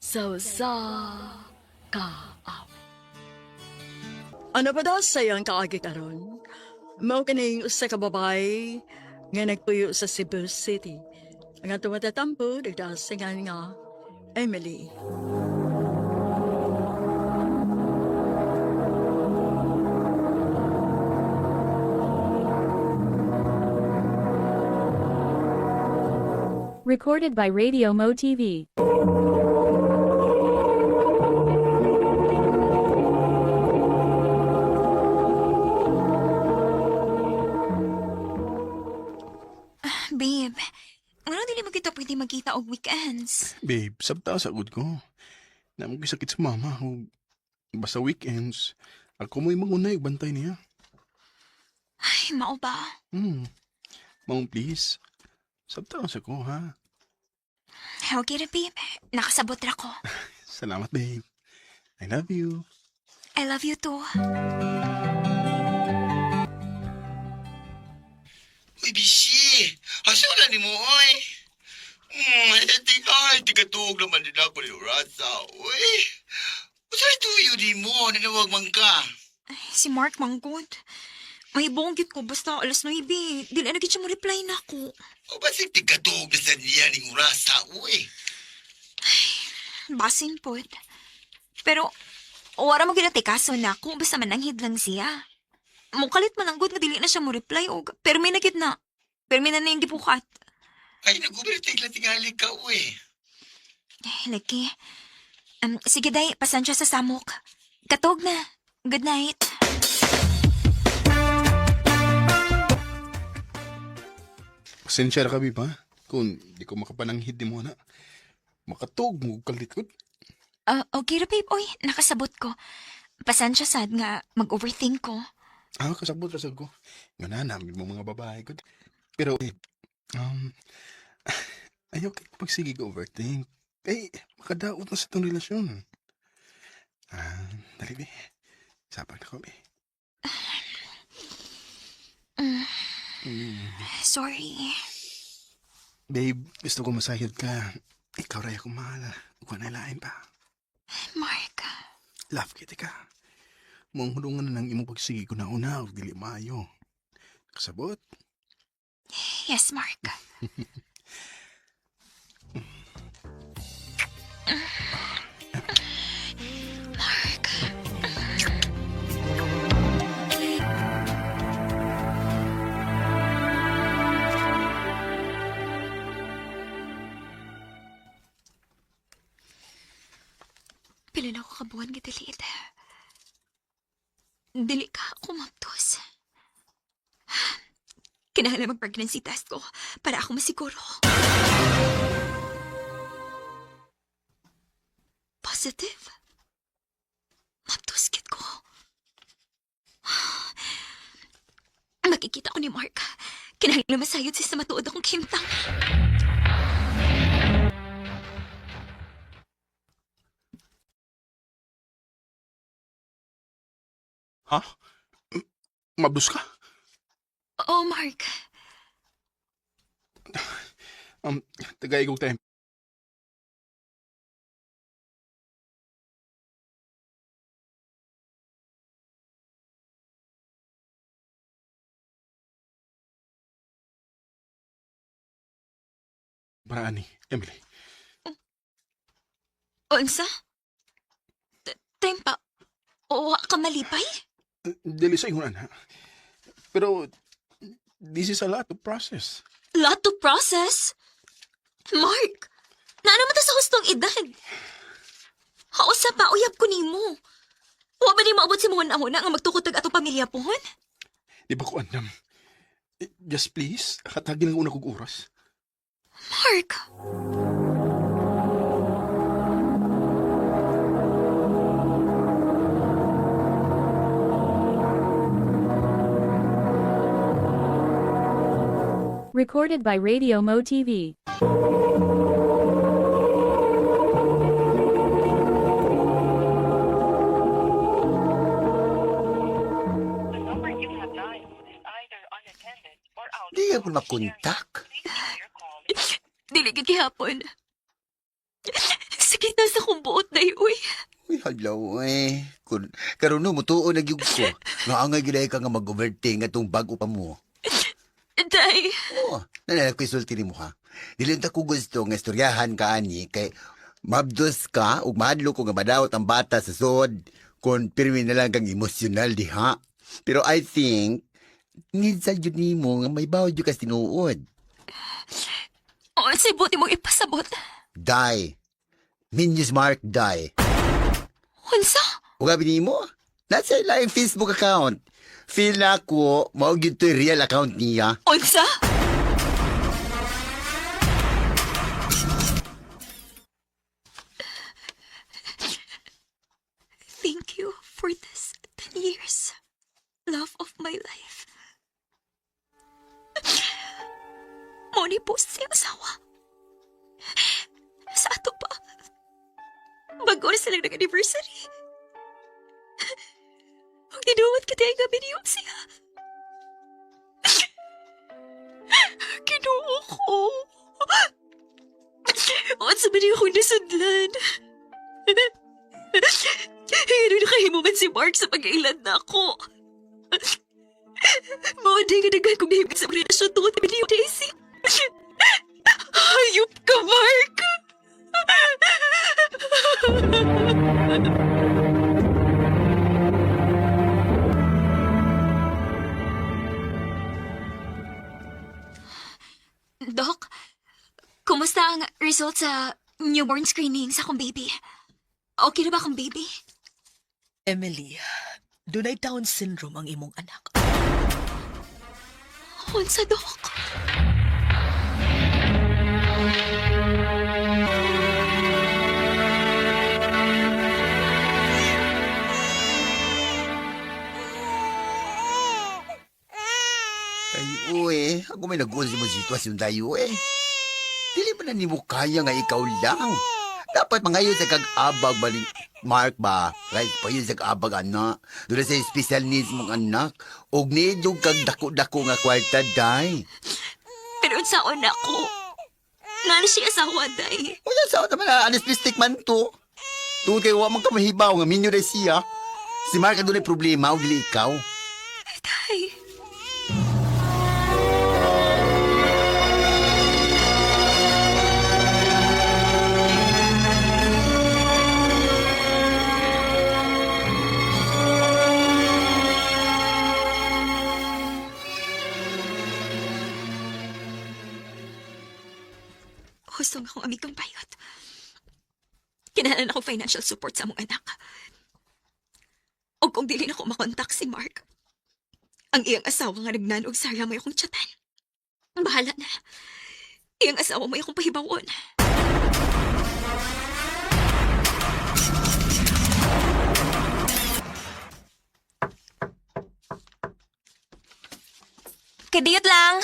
Sa usa ka awit. Ano pa daw sa iyang kaagi karon? Mao kining usa ka babae nga nagpuyo sa Cebu City. Ang atong matatampo, nagdasingan nga Emily. Recorded by Radio Mo TV. Babe, ngano dili man kita pwede magkita og weekends? Babe, sabta sa gud ko. Namo sakit sa mama o basta weekends. Ako mo'y mangunay og bantay niya. Ay, mao ba? Ma'am, please. Sabta sa ko, ha? Okay ra, babe. Nakasabot ra ko. Salamat, babe. I love you. I love you too. Uy, bisi! Asa na ni mo, oy? Ay, tigatuog naman din ako ni Urasa, uy. Usay tuyo di mo, nanawag man ka. Ay, si Mark manggod. May bonggit ko basta alas 9. Dili na gid siya mo reply na ako. O basig tigatuog na sa niya ni Urasa, uy. Basin pod. Pero wala mo ginatikaso na ako basta mananghid lang siya. Mukalit man ang good nga dili na siya mo reply og pero may nagid na. Pero may na na yung gibukat. Ay, nag-overtake lang tingali ka, uy. Ay, lagi. Sige, day. Pasensya sa samok. Katog na. Good night. Pasensya ra ka, babe, ha? Kung di ko makapananghid ni mo na. Makatog mo og kalikod. Ah, okay ra, babe. Oy, nakasabot ko. Pasensya sad nga mag-overthink ko. Ah, kasabot ra sad ko. Nga na, namin mo mga babae ko. Pero, eh, um, ayaw kay pagsige ko overthink. Eh, makadaot na sa itong relasyon. Ah, dali, be. Sapag na ko, be. Sorry. Babe, gusto ko masayod ka. Ikaw ray akong mahal. Huwag na lain pa. Mark. Love kita ka. Mong hulungan na ng imong pagsige ko na una, ug dili maayo. Kasabot? Yes, Mark. Mark. Pila na ako kabuan nga diliit. Dili ka ako mabdos. Kinahanglan mag-pregnancy test ko para ako masiguro. Positive? Mabdos kit ko. Makikita ko ni Mark. Kinahanglan masayod siya sa matuod akong kimtang. Ha? Mabdos ka? Oo, Mark. Tagay kong time. Paraan ni Emily. Unsa? Tempa. O, ka malipay? Dili sa ingon ana. Pero this is a lot of process. Lot to process. Mark, naa naman ta sa hustong edad. Hausa pa, uyab ko nimo. Wa ba ni maabot si mga una nga magtukod tag atong pamilya pohon? Di ba ko andam? Eh, just please, hatagin ang una kong oras. Mark! Recorded by Radio Mo TV. The number you have dialed is either unattended or out Di of ako makontak. Please try your call Dili gid gihapon. Sakit na sa kong buot na uy. Uy, hadlaw eh. Kun, karon no, mutuo na gyud ko. Nga angay gyud ay ka nga mag-overthink atong bag-o pa mo. Day, Oo, nanay ko isulti nimo ha. Dili unta ko gusto nga istoryahan ka ani kay mabdos ka ug mahadlok ko nga madawat ang bata sa sod kon pirmi na lang kang emosyonal diha. Pero I think need sa jud nimo nga may bawod jud ka sa tinuod. oh, say buti mong ipasabot. Die. Minus Mark die. Unsa? Ug abi nimo, nasa ila yung Facebook account. Feel na ako, mao gyud to'y real account niya. Unsa? Thank you for this 10 years. Love of my life. Mo ni post siyang asawa. Sa ato pa. Bago na silang nag-anniversary. Huwag tinuwat ka tayo gabi niyo siya. Kinuha ko. Unsa ba niyo akong nasudlan? Ano nakahimo man si Mark sa pag-ilan na ako? Mao di ka daghan kong nahimit sa relasyon tungod ni Leo Daisy. Hayop ka, Mark! Doc, kumusta ang result sa newborn screening sa akong baby? Okay na ba akong baby? Emily, dunay Down syndrome ang imong anak. Unsa, Doc? Ay, uy, ako may nag-uon sa mong sitwasyon tayo eh. Dili ba na nimo kaya nga ikaw lang? Dapat mangayon sa kag-abag ba ni Mark ba? Right pa yun sa kag-abag anak. Doon na sa special needs mong anak. Og nidog kag dako-dako nga kwarta, day. Pero unsa na ako? Nana siya asawa, day. Wala sa naman na anesthetic man to. Tungod kay wa man ka mahibaw nga minyo day siya. Si Mark ang dunay problema og dili ikaw. Day. Hustong akong amigang bayot. Kinahanglan ako financial support sa among anak. O kung dili na ko makontak si Mark, ang iyang asawa nga nagnanog Sarah may akong tsatan. Bahala na. Iyang asawa may akong pahibawon. Kadiyot lang.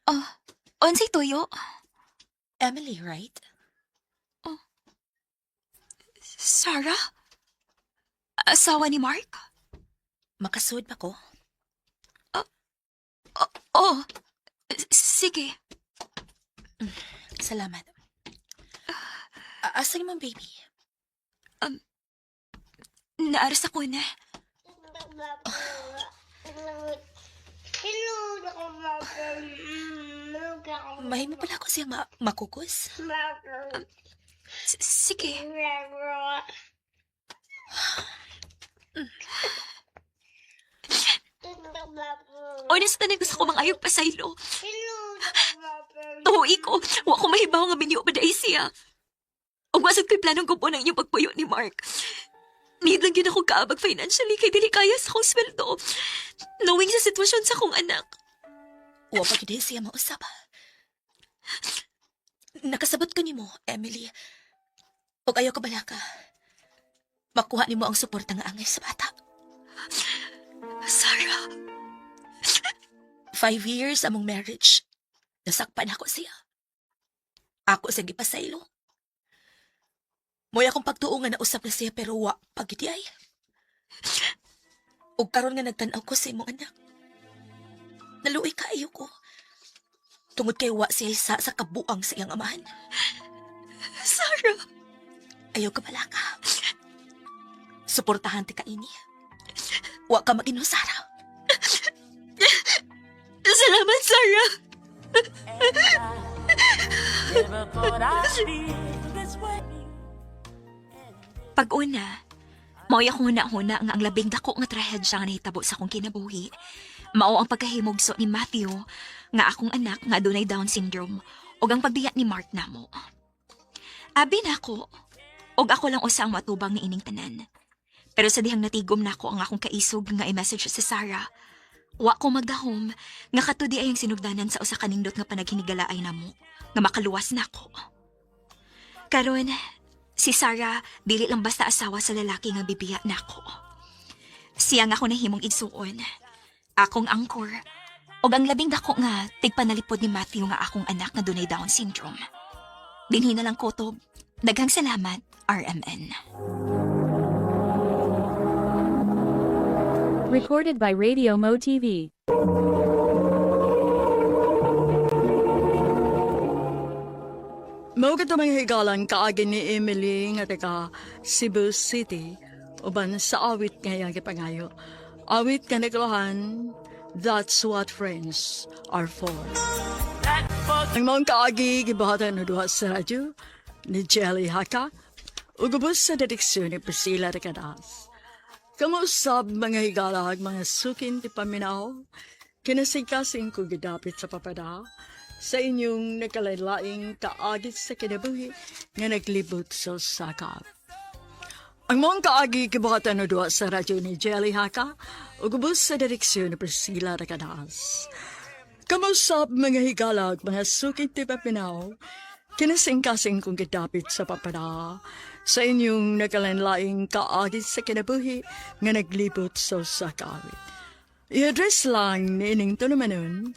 Oh, unsay tuyo? Emily, right? Sarah? Asawa ni Mark? Makasud ba ko? Oh, sige. Salamat. Asa imong baby? Naaras ako na. Mahimo pala ako siya makukos. Sige. Honest na gusto ko mangayog pasaylo. Tuwi ko, wa ko mahibaw nga minyo pa siya. Ug wasad ko'y planong gubo ng inyong pagpuyo ni Mark. Need lang yun ako kaabag financially kay dili kaya sa akong sweldo. Knowing sa sitwasyon sa akong anak. Wa pa gid siya mausap. Nakasabot ka nimo, Emily. Ug ayaw ka balaka. Makuha nimo ang suporta nga angay sa bata. Sarah, 5 years among marriage. Nasakpan ako siya. Ako siyang gipasaylo. Mo'y akong pagtuo nga nausap na siya pero wa pagiti ay. Ug karon nga nagtan-aw ko sa imong anak. Naluoy kaayo ko. Tungod kay wa siya isa sa kabuang sa iyang amahan. Sarah! Ayaw ka balaka. Suportahan ti ka ini. Wa ka mag-ino, Sarah. Salamat, Sarah! Pag-una, mao'y akong huna-huna nga ang labing dako nga trahedya nga nahitabo sa akong kinabuhi. Mao ang pagkahimugso ni Matthew nga akong anak nga adunay Down syndrome ug ang pagbiya ni Mark namo. Abi nako, ug ako lang usa ang matubang ni ining tanan. Pero sa dihang natigom nako ang akong kaisog nga i-message si Sarah, wa ko magdahom nga katudi ay ang sinugdanan sa usa ka nindot nga panaghinigala ay namo nga makaluwas nako. Karon, si Sarah dili lang basta asawa sa lalaki nga bibiya nako. Siya nga ako nahimong igsuon. Akong angkor. Og ang labing dako nga tigpanalipod ni Matthew nga akong anak nga dunay Down syndrome. Dinhi na lang kutob. Daghang salamat, RMN. Recorded by Radio Mo TV. Mao kadto mga higalan kaagi ni Emily nga taga Cebu City uban sa awit nga iyang gipangayo. Awit nga naglahan, That's What Friends Are For. Ang maong kaagi gibuhatan na duha sa radyo ni Jelly Haka ug ubos sa direksyon ni Priscilla Recadas. Kamusab mga higalag, mga sukin ti paminaw, kinasigkasing ko gidapit sa papada, sa inyong nakalain kaagit sa kinabuhi nga naglibot sa sakap. Ang mong kaagi kibuhatan na duha sa radyo ni Jelly Haka ug ubos sa direksyon ni Priscilla Recadas. Kamusap mga higalag, mga sukit ti papinaw, kinasingkasing kong gidapit sa papada, sa inyong nakalanlaing kaagit sa kinabuhi nga naglibot sa sakawit. I-address lang ni ining tunumanon,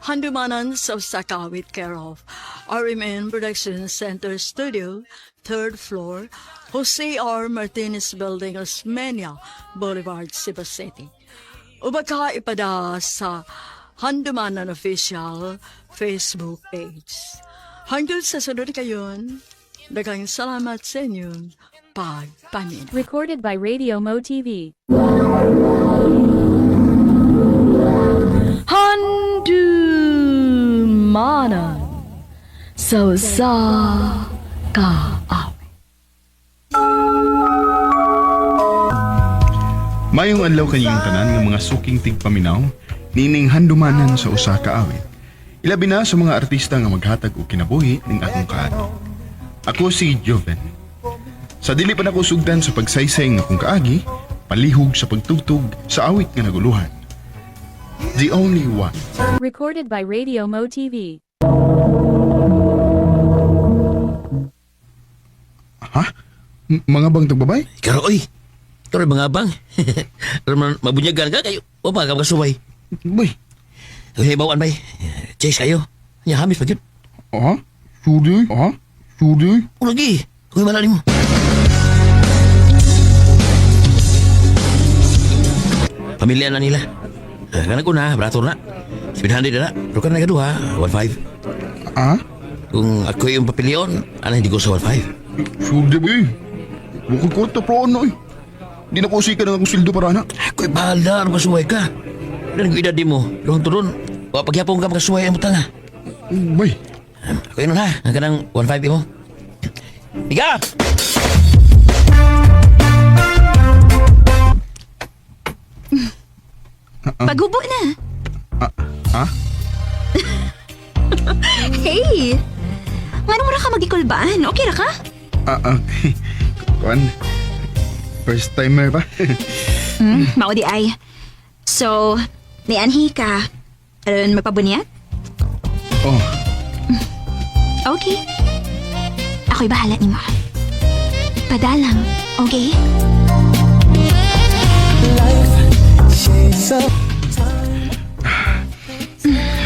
Handumanan sa Sakawit care of RMN Production Center Studio, third floor, Jose R. Martinez Building, Osmeña Boulevard, Cebu City. Ubaka ipada sa Handumanan Official Facebook page. Hanggang sa sunod kayon, daghang salamat sa inyong pagpaminaw. Recorded by Radio Mo TV. Handumanan sa usa ka awit. Mayong adlaw kaniyong tanan nga mga suking tigpaminaw, nining handumanan sa usa ka awit. Ilabi na sa mga artista nga maghatag og kinabuhi ning akong kaagi. Ako si Joven. Sa dili pa nako sugdan sa pagsaysay ng akong kaagi, palihog sa pagtugtog sa awit nga naguluhan. The Only One. Recorded by Radio Mo TV. Ha? Mga bang tagbabay? Karo oy. Karo mga bang. Aron mabunyagan ka kayo. Wa pa ka makasuway. Bay, Uy, bawaan bay. Chase kayo. Nya hamis pa gyud. ha? Sure, ha? Sure. Lagi. Uy, wala nimo. Pamilya na nila. Eh, Kanang una, brato na. 700 na na. Pero kanang ikaduha, 1.5. Ha? Kung ako yung papilion, ano hindi ko sa 1.5. Sure, bay. Bukod ko ta pro ano eh. Di na ko usika ng akong sildo para na. Ako'y bahala, ano kasuway ka? Ano ang edad di mo? Doon to doon. Wa pagyapong ka makasuway ang butang ha. Bay, Ako yun ha, ang kanang 1.5 mo. Iga! Paghubo na. Ha? Hey! Ngano mo ra ka magikulbaan? Okay ra ka? Ah, okay. Kuan. First timer ba? Mao di ay. So, nianhi ka. Aron magpabunyag? Oh, Okay. Ako'y bahala nimo. Padalang, okay?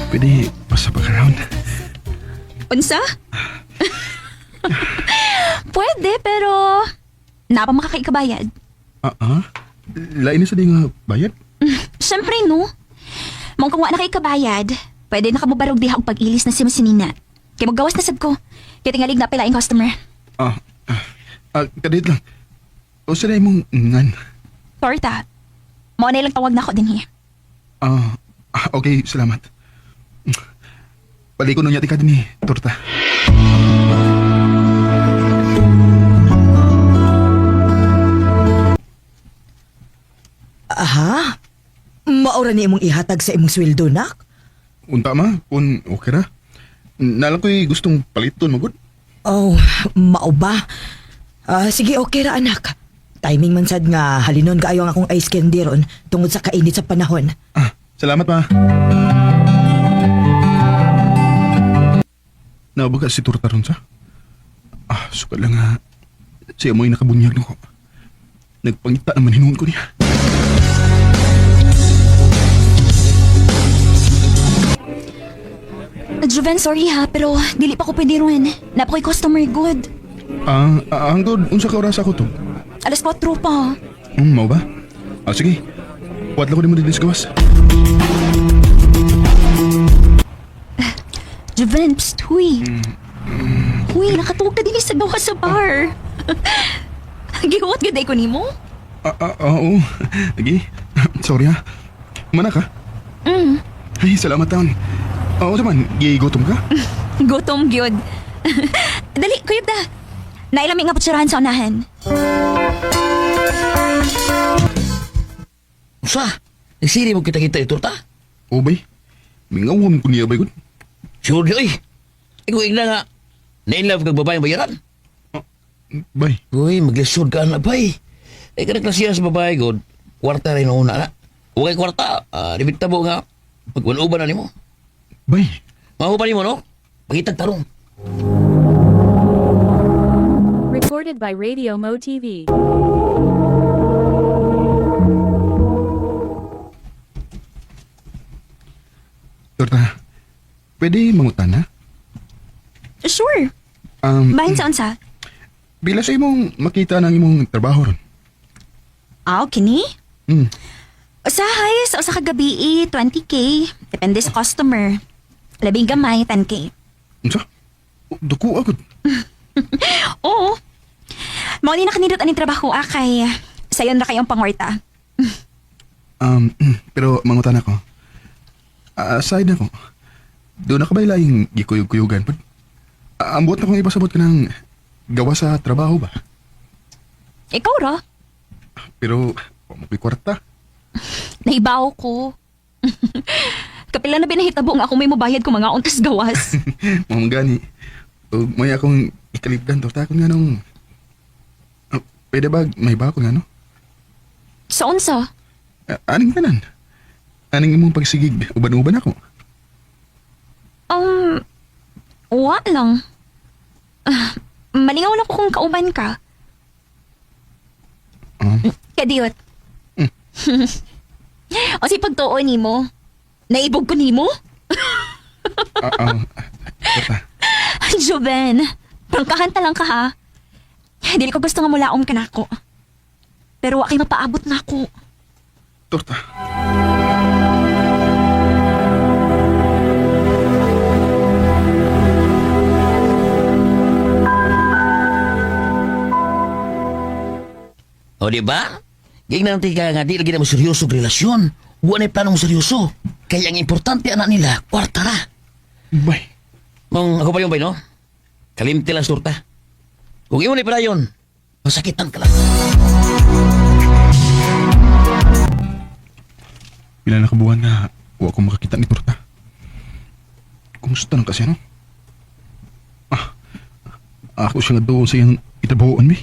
Pwede basta pa round. Unsa? Pwede, pero napa makakaikabayad. Ah, ah? Lain na sa di nga bayad? Siyempre, no. Mong kung wa na kay kabayad, Pwede na kamubarog diha og pag-ilis na si Masinina. Kay magawas na sad ko. Kay tingalig na pila customer. Ah, ah, ah kadit lang. O sa na imong ngan? Torta. Mao na ilang tawag na ako din here. Ah, ah, okay, salamat. Balik ko nun yati ka din eh, torta. Aha. Maura ni imong ihatag sa imong sweldo, nak? Unta ma, kung okay ra. Nalang ko'y gustong paliton, magod. Oh, mao ba? Ah, sige, okay ra anak. Timing man sad nga halinon kaayo ang akong ice candy ron tungod sa kainit sa panahon. Ah, salamat ma. Naubaga si torta ron sa? Ah, suka lang ha. Siya mo'y nakabunyag na ko. Nagpangita naman hinuon ko niya. Juven, sorry ha, pero dili pa ko pwede ron. Napakoy customer good. Ah, ah, hangtod, unsa ka oras ako to? Alas 4 pa. Mao ba? Ah, sige. Kuwat lang ko nimo dili sa gawas. Juven, psst, huy. Huy, nakatuog ka din sa gawas sa bar. Gihuwat gud ko nimo? Ah, ah, ah, oo. Lagi. Sorry ha. Mana ka? Mm. Ay, salamat taon. Oo naman, gigutom ka? Gutom gyud. Dali, kuyog ta. Nailami nga putsurahan sa unahan. Usa, nagsiri mo kita-kita ni torta. Oo, bay. Mingawam ko niya, bay. Gud. Sure di, oy. Ikaw igna nga, na-inlove kag babaeng bayaran. Bay. Uy, maglisod ka na, bay. Eh, kanang klasiya sa babae, god. Kwarta rin una na. Huwag kay kwarta, ah, dibit tabo nga. Pag-unuban na nimo. Bay. Mahupa nimo, no? Pagitag tarong. Recorded by Radio Mo TV. Torta, pwede mangutan ha? Sure. Bahin sa unsa? Bila sa imong makita ng imong trabaho ron? Ah, kini? Mm. Usahay, sa usa ka gabi, 20K. Depende sa customer. Labing gamay, 10K. Unsa? Oh, Duko agad. Oo. Mao ni nakanindot aning trabaho ah, kay sayon ra kayong pangwarta. Pero mangutan ako. Ah, aside ako. Doon na ka ba ilaing gikuyog-kuyugan? Pud? Ah, ambot na kong ipasabot ka ng gawa sa trabaho ba? Ikaw ra, Pero, wa mo ko'y kwarta. naibaw ko. Kapila na binahitabo nga ako may mubayad ko mga untas gawas. Mga gani. Ug may akong ikalipdan torta ko nga nung... Ah, pwede ba may ba ako nga no? Sa unsa? Ah, aning tanan? Aning imong pagsigig, uban-uban ako. Um, wa lang. Ah, malingaw lang ko kung kauban ka. Kadiyot. O si pagtuo nimo. Naibog ko nimo? Ah, ah, torta. Joven, prangkahan ta lang ka ha. Dili ko gusto nga mulaom ka nako. Pero wa kay mapaabot nako. Torta. O, di ba? Gignan natin ka nga, di lagi na mo seryoso ang relasyon. Huwag na planong seryoso. Kaya ang importante, anak nila, kwarta ra. Bay. Mong ako pa yung bay, no? Kalimti lang sa torta. Kung imo ni pala yun, masakitan ka lang. Pila na kabuhan na wa ko makakita ni Torta. Kumusta nang kasi ano? Ah, ako siya nga doon sa iyang itabahoan mi.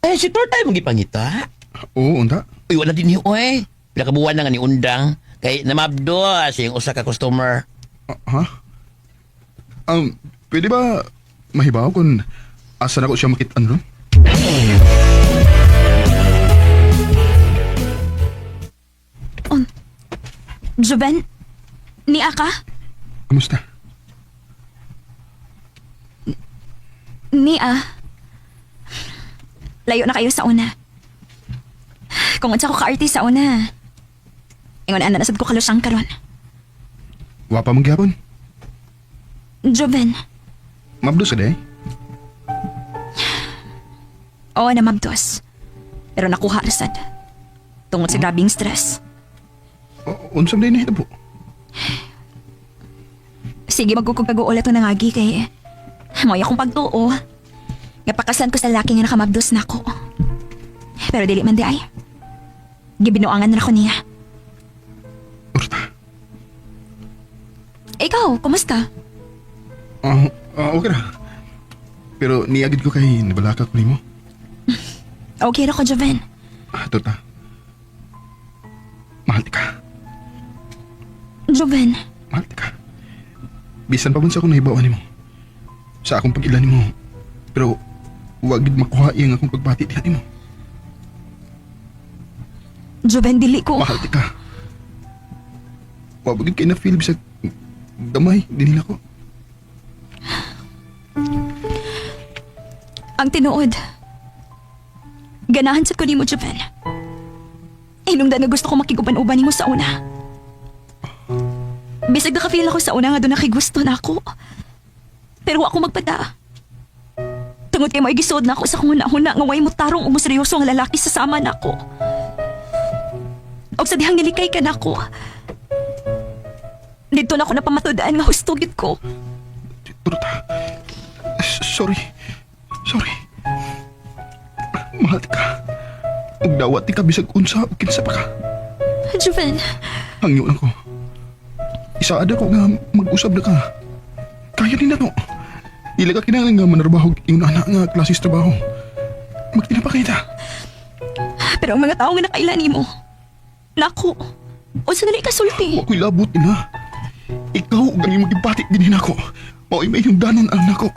Eh, si torta ay magipangita. Oo, unta. Uy, wala din niyo, eh. Pila ka buwan na nga ni Undang. Kay namabdo sa iyong usa ka customer. Ah, ha? Pwede ba mahibaw kung asa na ko siya makitaan ron? Joven, niya ka? Kumusta? Niya. Layo na kayo sa una. Kung unsa ko ka-arte sa una. Ingon ana na sad ko kalusang karon. Wa pa man gihapon. Joven, Mabdos ka day. oo na mabdos. Pero nakuha ra sad. Tungod sa grabing stress. O, unsa man day nahitabo? Sige, magkukog-ulat ito nangagi kay... Mo'y akong pagtuo. Napakasan ko sa laki nga nakamabdos na ako. Pero dili man di ay. Gibinuangan na ko niya. Urta. Ikaw, kumusta? Okay ra. Pero niagid ko kay nabalaka ko nimo. Okay ra ko, Joven. Torta. Mahal ka. Joven, Mahal ka. Bisan pa man sa akong nahibawan nimo. Sa akong pag-ila nimo. Pero wag gid makuha iyang akong pagbati diha nimo. Joven, dili ko. Mahal ka. Wa ba gid kay na feel bisag damay dinhi nako. Ang tinuod. Ganahan sa ko nimo, Joven. Hinungdan nga gusto ko makiguban-uban nimo sa una. Bisag nakafeel ako sa una nga doon nakigusto na ako. Pero wa ako magpada. Tungod kay maigisuod na ako sa kung huna-huna nga way mo tarong o seryoso ang lalaki sa sama na ako. Og sa dihang nilikay ka na ako. Dito na ako napamatudaan nga husto gid ko. Torta. Sorry. Sorry. Mahal ka. Ug dawat ti ka bisag unsa ug kinsa pa ka. Joven, Hangyo lang ko. Isaad ako nga mag-usab na ka. Kaya din na to. Dili ka kinahanglan nga manarbaho yung anak nga klase sa trabaho. Magtinapa kita. pero ang mga tao nga nakaila nimo. Nako. Unsa na ikasulti? Wa ko'y labot ina. Ikaw ug ang imong gibati dinhi nako. Mao'y may danon ang nako.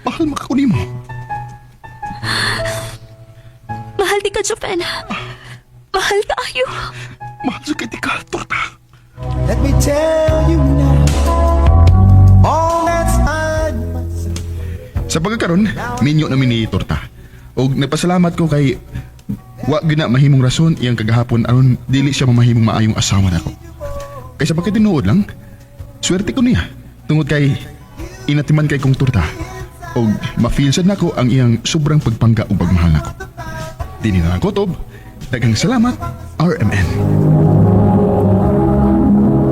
Mahal maka ko nimo. Mahal di ka, Joven. Mahal tayo. Mahal sa kay ka, torta. Let me tell you now, all that's I must Sa pagkakaron, minyo na ni torta. Og nagpasalamat ko kay wa gyud na mahimong rason iyang kagahapon aron dili siya mamahimong maayong asawa nako. Kay sa pagkatinuod lang, swerte ko niya tungod kay inatiman kay kong torta. Og ma-feel sad nako ang iyang sobrang pagpangga ug pagmahal nako. Dini na lang kutob. Daghang salamat, RMN.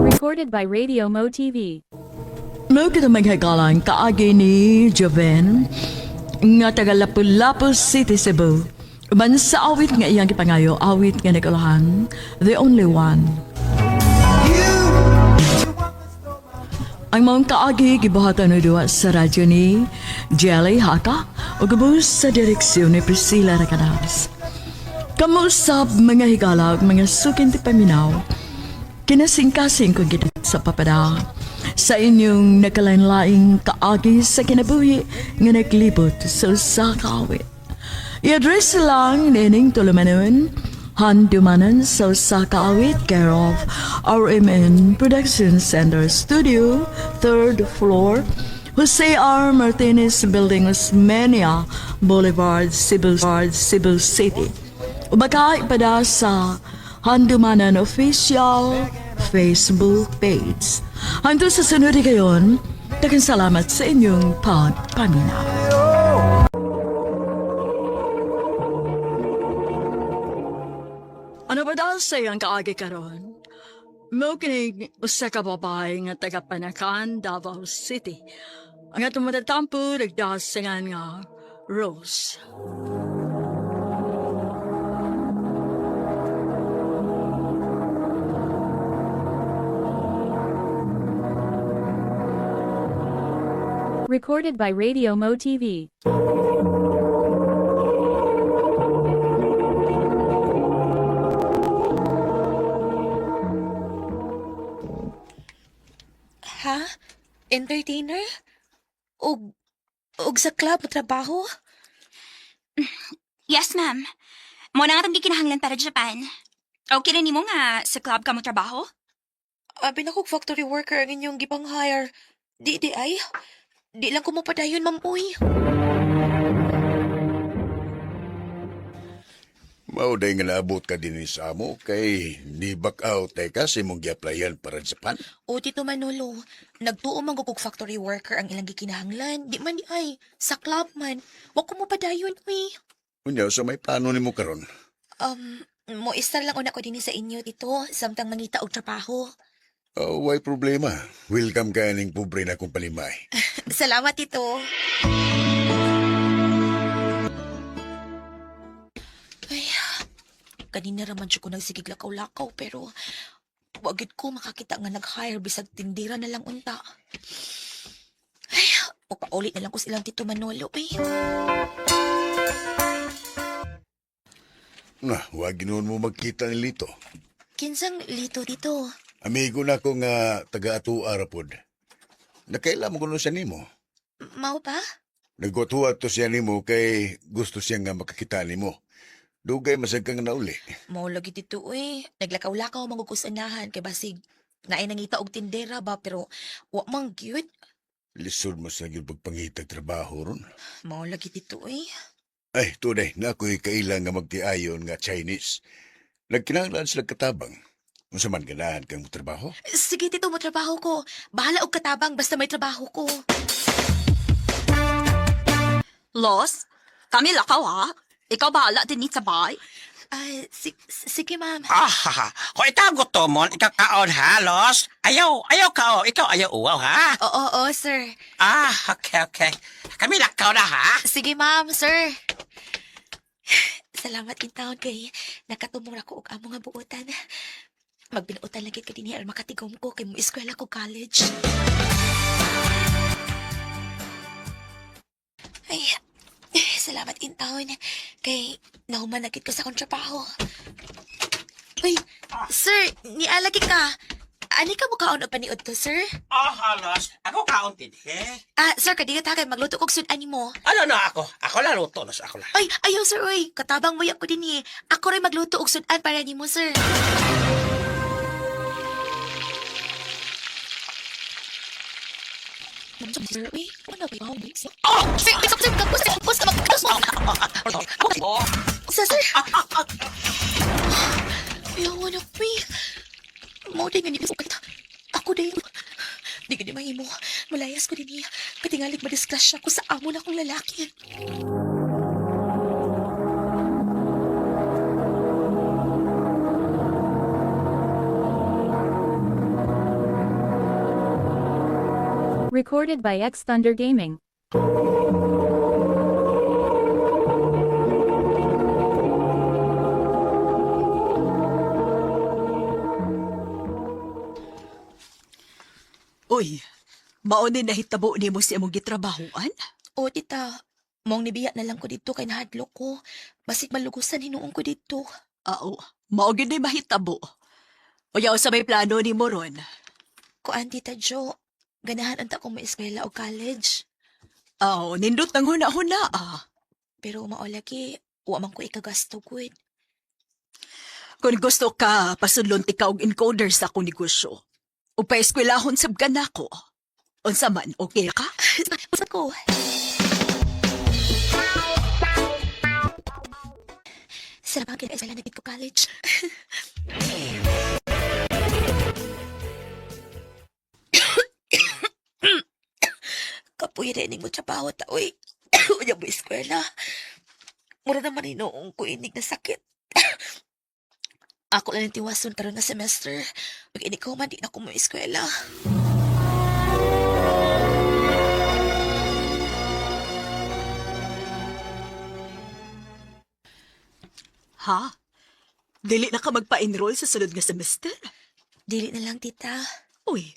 Recorded by Radio Mo TV. Mao kita maghagalan kaagi ni Joven nga taga Lapu-Lapu City, Cebu. Uban sa awit nga iyang gipangayo, awit nga nagulahan, The Only One. Ang maong kaagi gibuhatan og duwa sa radyo ni Jelly Haka ug gubos sa direksyon ni Priscilla Racanas. Kamusap mga higala ug mga sukin ti paminaw. Kinasingkasing ko gid sa papada sa inyong nakalain-laing kaagi sa kinabuhi nga naglibot sa usa ka awit. I-address lang nining tulumanon, handumanan sa usa ka awit, care of RMN Production Center Studio, third floor, Jose R. Martinez Building, Osmeña Boulevard, Cebu, Cebu City. O baka ipada sa Handumanan Official Facebook page. Hanggang sa sunod kayon, daghang salamat sa inyong pagpaminaw. Ano ba daw sa iyang kaagi karon? Mo kinig usa ka babae nga taga Panacan, Davao City. Ang atong matatampo nagdasingan nga Rose. Recorded by Radio Mo TV. Ha? Entertainer? Og, og sa club mo trabaho? Yes, ma'am. Mo na nga itong gikinahanglan para Japan. Okay na nimo nga sa club ka mo trabaho? Abi na kog factory worker ang inyong gipang hire. Di di ay. Di lang ko mapadayon, ma'am uy. Mao day nga naabot ka din sa amo kay ni back out tay ka sa imong gi-applyan para sa Japan. O, Tito Manolo, nagtuo man ko kog factory worker ang ilang gikinahanglan. Di man di ay, sa club man. Wa ko mo padayon, uy. Unya sa may plano nimo karon. Mo istar lang una ko dinhi sa inyo, Tito, samtang mangita og trabaho. Oh, way problema. Welcome ka ning pobre na kong palimay. Salamat, Tito. Ay, kanina raman siya ko nagsigig lakaw-lakaw pero wagid ko makakita nga nag-hire bisag tindira na lang unta. Ay, upaulit na lang ko silang Tito Manolo, eh. Na, wag ginoon mo magkita ni Lito. Kinsang lito, Tito. Amigo na ko nga taga-atua ra pod. Nakaila mo kuno siya nimo. Mao ba? Nagwatuwa to siya nimo kay gusto siya nga makakita nimo. Dugay masag kang nauli. Mao lagi dito eh. Naglakaw-lakaw mangugusanahan kay basig. Naay nangita og tindera ba pero wa man gyud. Lisod mo sa gyud pagpangitag trabaho ron. Mao lagi dito eh. Ay, tunay na ako'y kaila nga magtiayon nga Chinese. Nagkinahanglan sila katabang. Unsa man ganahan kang trabaho? Sige tito, mo trabaho ko. Bahala og katabang basta may trabaho ko. Los, kami lakaw ha. Ikaw bahala din sa bahay. Ay, sige ma'am. Ah, kung ikaw gutomon, ikaw kaon ha, Los? Ayaw, ayaw kao, ikaw ayaw uwaw ha? Oo, oo, sir. Ah, okay, okay. Kami lakaw na ha? Sige ma'am, sir. Salamat in taon kay nakatumor ako og amo nga buotan. Magbinuotan lang gid ka dinhi aron makatigom ko kay mo eskwela ko college. Ay, salamat in taon kay nahuman na gid ko sa akong trabaho. Uy, sir, nialagi ka. Ani ka mo kaon og paniud to, sir? Ah, Los, ako kaon din, he? Ah, sir, kadiga ta kay magluto kog sud-an nimo. Ano na ako? Ako la luto, Los, ako la. Ay, ayaw sir, oy. Katabang mo ko din eh. Ako rin magluto og sudan para nimo, sir. Oh! Sir, sir, sir, kapos, kapos, kapos, Oh! Sir, sir. Ayaw, ano, uy. Mo din nga nito kita. Ako din. Di ka di mahimo. Malayas ko din eh. Katingalig madisgrasya ko sa amo na akong lalaki. Recorded by X Thunder Gaming. Uy, mao ni nahitabo nimo sa imong gitrabahoan? O, tita. Mong nibiya na lang ko dito kay nahadlok ko. Basig malugusan hinuon ko dito. Oo, mao gyud ni mahitabo. Uyaw sa may plano nimo ron. Kuan, tita Jo. Ganahan unta kong maeskwela o college. Oo, nindot ang huna-huna ah. Pero mao lagi, wa man ko ikagasto gud. Kung gusto ka, pasudlon ti ka og encoder sa akong negosyo. O paeskwelahon sab ka nako. Unsa man, okay ka? Usa ko. Sarap ang kinaeskwela na gid ko college. Kapuy rin mo trabaho ta, uy. Unya mo eskwela. Mura naman inoong ko inig na sakit. Ako lang yung tiwason karon nga semester. Pag inig ko man, di na ko mo eskwela. Ha? Dili na ka magpa-enroll sa sunod nga semester? Dili na lang, tita. Uy,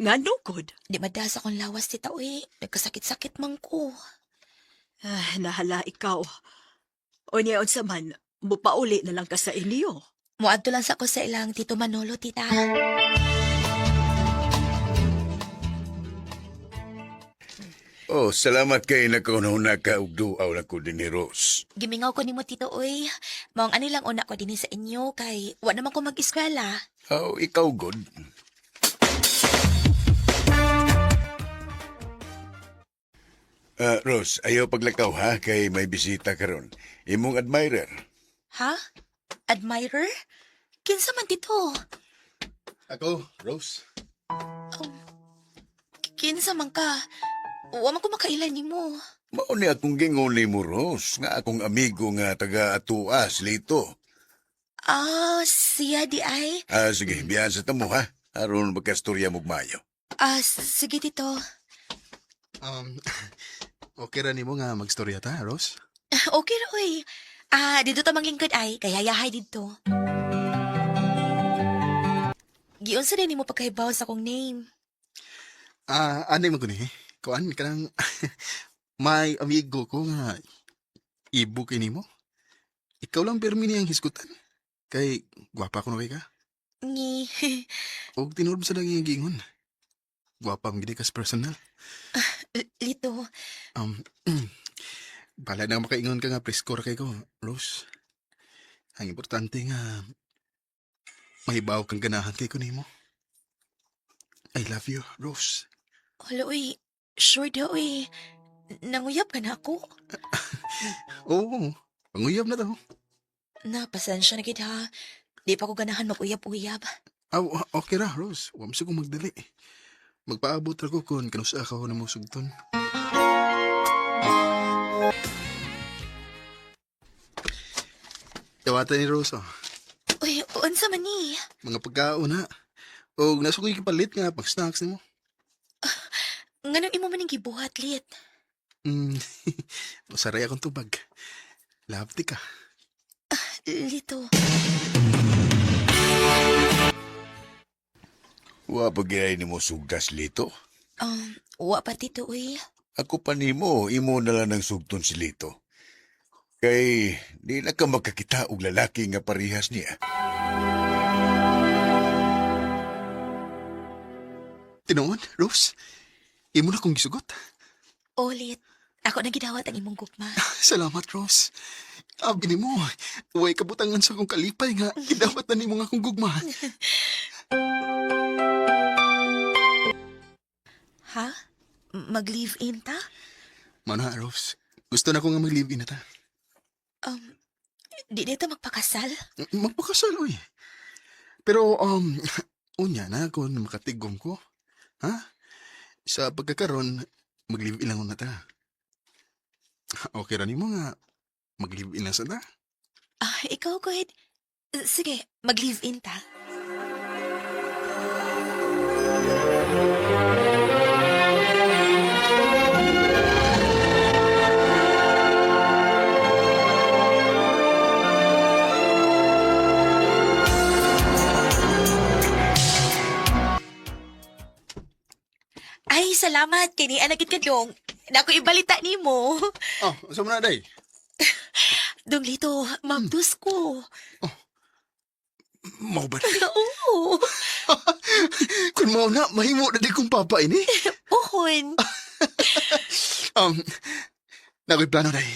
ngano gud? Di madas akong lawas, tita, uy. Nagkasakit-sakit man ko. Ah, nahala ikaw. O niya unsa man, mupauli na lang ka sa inyo. Muadto lang sa ko sa ilang Tito Manolo, tita. Oh, salamat kay nakaunahuna ka og duaw na ko din ni Rose. Gimingaw ko nimo, tito, uy. Maong ani lang una ko dinhi sa inyo kay wa naman ko mag-eskwela. Oh, ikaw good. Ah, Rose, ayaw paglakaw ha kay may bisita karon. Imong admirer. Ha? Admirer? Kinsa man dito? Ako, Rose. Kinsa man ka? Wa man ko makailan nimo. Mao ni akong gingon nimo Rose, nga akong amigo nga taga Atuas, Lito. Ah, siya di ay. Ah, sige, biyan sa tamo ha. Aron magkastorya mo mayo. Ah, sige tito. Okay ra nimo nga magstorya ta, Rose? Okay ra oy. Ah, dito ta manglingkod ay, kay hayahay dito. Giunsa din nimo pagkahibaw sa akong name. Ah, anay mo guni. Kuan kanang may amigo ko nga ibo kay nimo. Ikaw lang pirmi niyang hisgutan. Kay gwapa ko na kay ka. Ni Og tinuod sa lang iyang giingon. Gwapa ang gid kas personal. Lito. Bala na makaingon ka nga presko ra kay ko, Rose. Ang importante nga mahibaw kang ganahan kay ko nimo. I love you, Rose. Hala oy, sure daw oy. Nanguyab ka na ako. Oo, panguyab na to. Na, pasensya na gid ha. Di pa ko ganahan mag-uyab-uyab. Aw, okay ra, Rose. Huwag mo kong magdali. Magpaabot ra ko kung kanusa ka na mo sugton. Dawatan ni Rose, oh. Uy, unsa man ni? Mga pagkaon ha. O nasa ko'y kapalit nga pag snacks nimo. Nganong imo man ning gibuhat, Lit? Masaray akong tubag. Love ti ka. Lito. Wa pa gyud nimo sugdas Lito. Wa pa tito uy. Ako pa nimo, imo na lang ang sugton si Lito. Kay di na ka makakita og lalaki nga parehas niya. Tinuod, Rose? Imo na kong gisugot. Ulit. Ako na gidawat ang imong gugma. Salamat, Rose. Abi nimo, way kabutangan sa akong kalipay nga gidawat na nimo nga akong gugma. Ha? Mag-live-in ta? Mana, Rose. Gusto na ko nga mag-live-in na ta. Di dito magpakasal? Magpakasal, uy. Pero, unya na kung makatigom ko. Ha? Sa pagkakaron, mag-live-in lang na ta. Okay ra nimo nga mag-live-in na sa ta. Ah, ikaw, good. Sige, mag-live-in ta. Ay, salamat. Kay ni anak kadlong. Nako ibalita nimo. Oh, sa mo na, day? Dong Lito, mabdus ko. Mao ba? Oo. Kung mao na, mahimo na di kong papa ini. Uhon. Nako'y plano, day.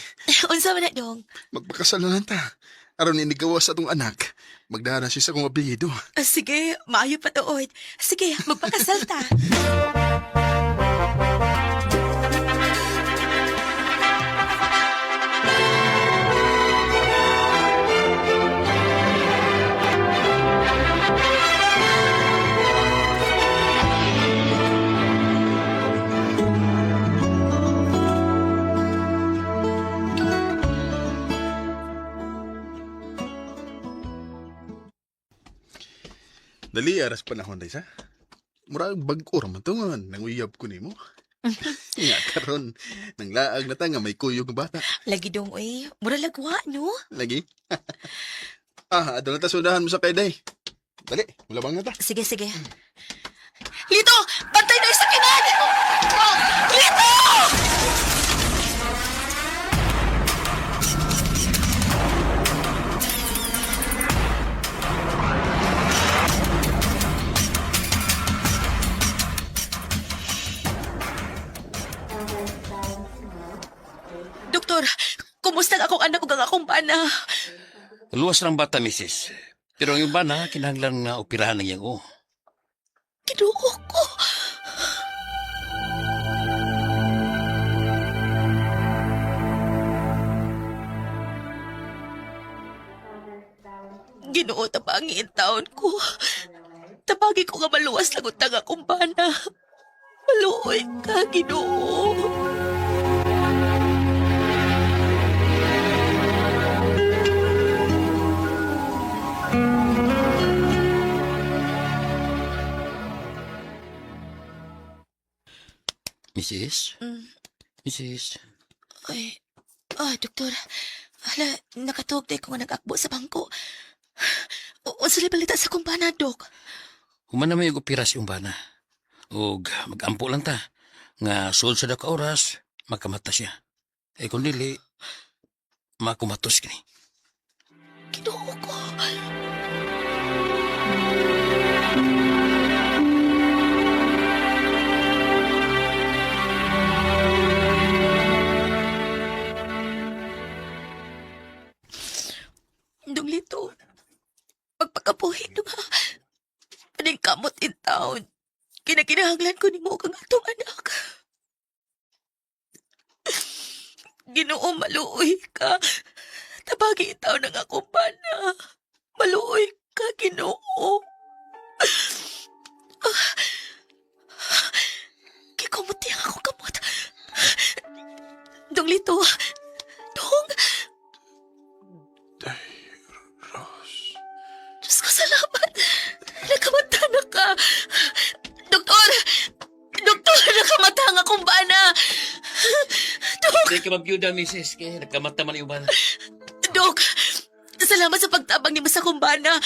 Unsa man na dong? Magpakasal na lang ta. Aron inigawa sa atong anak, magdara siya sa akong apelyido. Ah, sige, maayo pa tuod. Sige, magpakasal ta. Dali, aras panahon, day sa. Murag bag-o ra man to nga, nanguyab ko nimo. Nga karon, nanglaag na ta nga may kuyog nga bata. Lagi dong, uy. Mura lagwa, no? Lagi. Adto na ta sudahan mo sa kay day. Dali, mulabang na ta. Sige, sige. Lito! Bantay na yung sakinan! Lito! Doktor, kumusta ang akong anak ug ang akong bana? Luwas lang bata, misis. Pero ang iba na, kinahanglan nga operahan ng iyang o. Kinuo ko. Ginoo, tabangi in taon ko. Tabagi ko nga maluwas lang utang akong bana. Maluoy ka, Ginoo. Mrs. Mrs. Ay, doktor. Hala, nakatuog day ko nga nag-akbo sa bangko. Unsa balita sa akong bana, dok? Human na may opera si Umbana. Og magampo lang ta. Nga sul sa ka oras, makamata siya. Eh kung dili, makumatos kini. Ginoo ko. Dong Lito, pagpakapuhi nung ha, paningkamot in town. Kinakinahanglan ko nimo kang atong anak. Ginoo, maluoy ka. Tabagi itaw ng akong bana. Maluoy ka, Ginoo. Kikumuti ang akong kamot. Dong Lito, Dong, Rose. Diyos ko, salamat. Nakamata na ka. Doktor! Doktor, nakamata ang akong bana. Dok, Hindi ka mabiyuda, Mrs. Kaya nagkamata man yung Umbana. Dok, salamat sa pagtabang ni sa kumbana.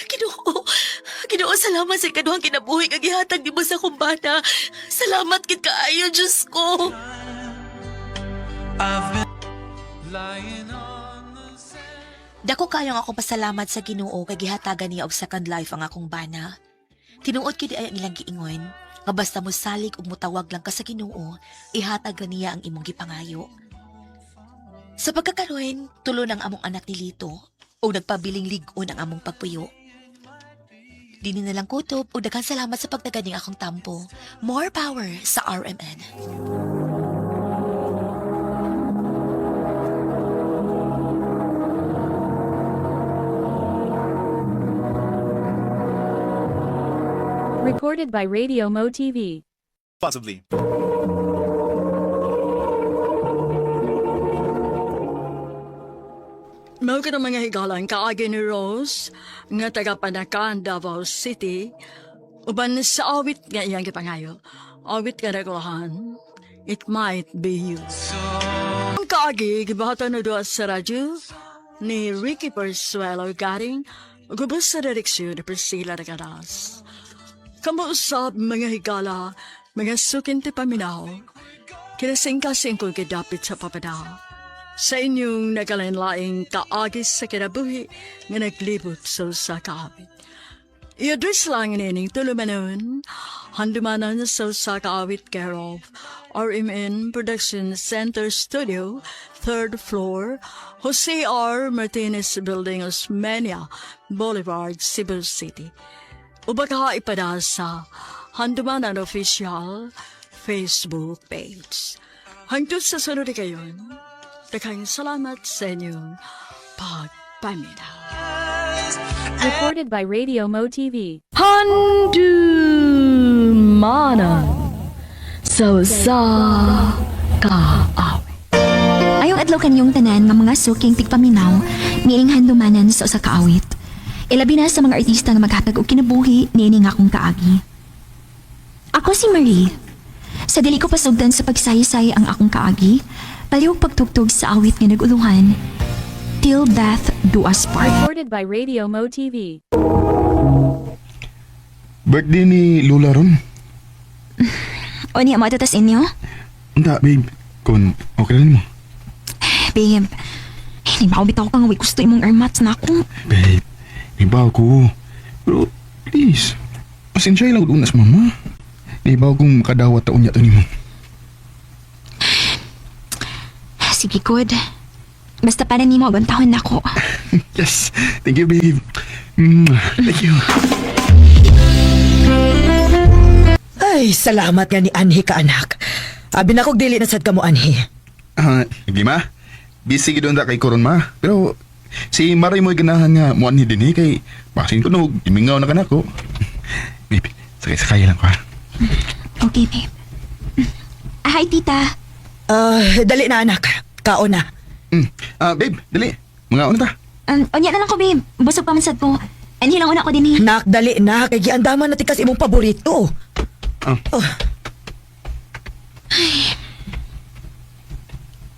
Ginoo, Ginoo, salamat sa ikaduhang kinabuhi kag gihatag nimo sa kumbana. Salamat kit kaayo, Diyos ko. Dako kayong ako pasalamat sa Ginoo kay gihatagan niya og second life ang akong bana. Tinuod kid ay ang ilang giingon nga basta mo salig ug motawag lang ka sa Ginoo, ihatag ra niya ang imong gipangayo. Sa pagkakaroon, tulo ng among anak ni Lito o nagpabiling lig-on ang among pagpuyo. Dini na lang kutob o daghang salamat sa pagtaganing akong tampo. More power sa RMN. Recorded by Radio Mo TV. Possibly. Mao ka mga higalan kaagi ni Rose nga taga Panacan, Davao City, uban sa awit nga iyang gipangayo. Awit nga nagulahan, It Might Be You. Ang kaagi gibahatan na duha sa radyo ni Ricky Persuelo Garing gubos sa direksyon ni Priscilla Regadas. Kamuusap mga higala, mga sukinti paminaw, kinasingkasing ko gidapit sa papadao sa inyong nagalinlaing kaagis sa kinabuhi nga naglibot sa usa ka awit. I-address lang nining tulumanon, handumanan sa usa ka awit care of RMN Production Center Studio, third floor, Jose R. Martinez Building, Osmeña Boulevard, Cebu City. Ubaka ipada sa Handumanan Official Facebook page. Hangtod sa sunod kayon, daghang salamat sa inyong pagpaminaw. Recorded by Radio Mo TV. Handumanan sa usa ka awit. Ayong adlaw kanyong tanan nga mga suking tigpaminaw, niining handumanan sa usa ka awit. Ilabi na sa mga artista nga maghatag og kinabuhi niini nga akong kaagi. Ako si Marie. Sa dili ko pasugdan sa pagsaysay ang akong kaagi, palihog pagtugtog sa awit nga naguluhan. Till Death Do Us Part. Recorded by Radio Mo TV. Birthday ni Lola ron. O niya mo tas inyo? Unta, babe. Kung okay lang mo. Babe, hindi bitaw ka nga way gusto imong airmats na ako. Babe, iba ko. Pero, please. Mas enjoy lang una sa mama. Di ba kung makadawat taon niya to nimo? Sige, good. Basta para nimo agantahon na ako. Yes. Thank you, babe. Thank you. Ay, salamat nga ni Anhi ka, anak. Abi na kog dili na sad ka mo, Anhi. Ah, hindi ma. Busy gid unta kay koron ma. Pero Si Maray mo'y ganahan nga muan ni dinhi kay basin ko no, imingaw na kanako. Babe, sakay-sakay lang ko ha. Okay, babe. Hi, tita. Ah, dali na anak. Kaon na. Ah, babe, dali. Mga una ta. Unya na lang ko, babe. Busog pa man sad ko. Anhi lang una ko din eh. Nak, dali na. Kay giandaman na tikas imong paborito. Ah. Oh.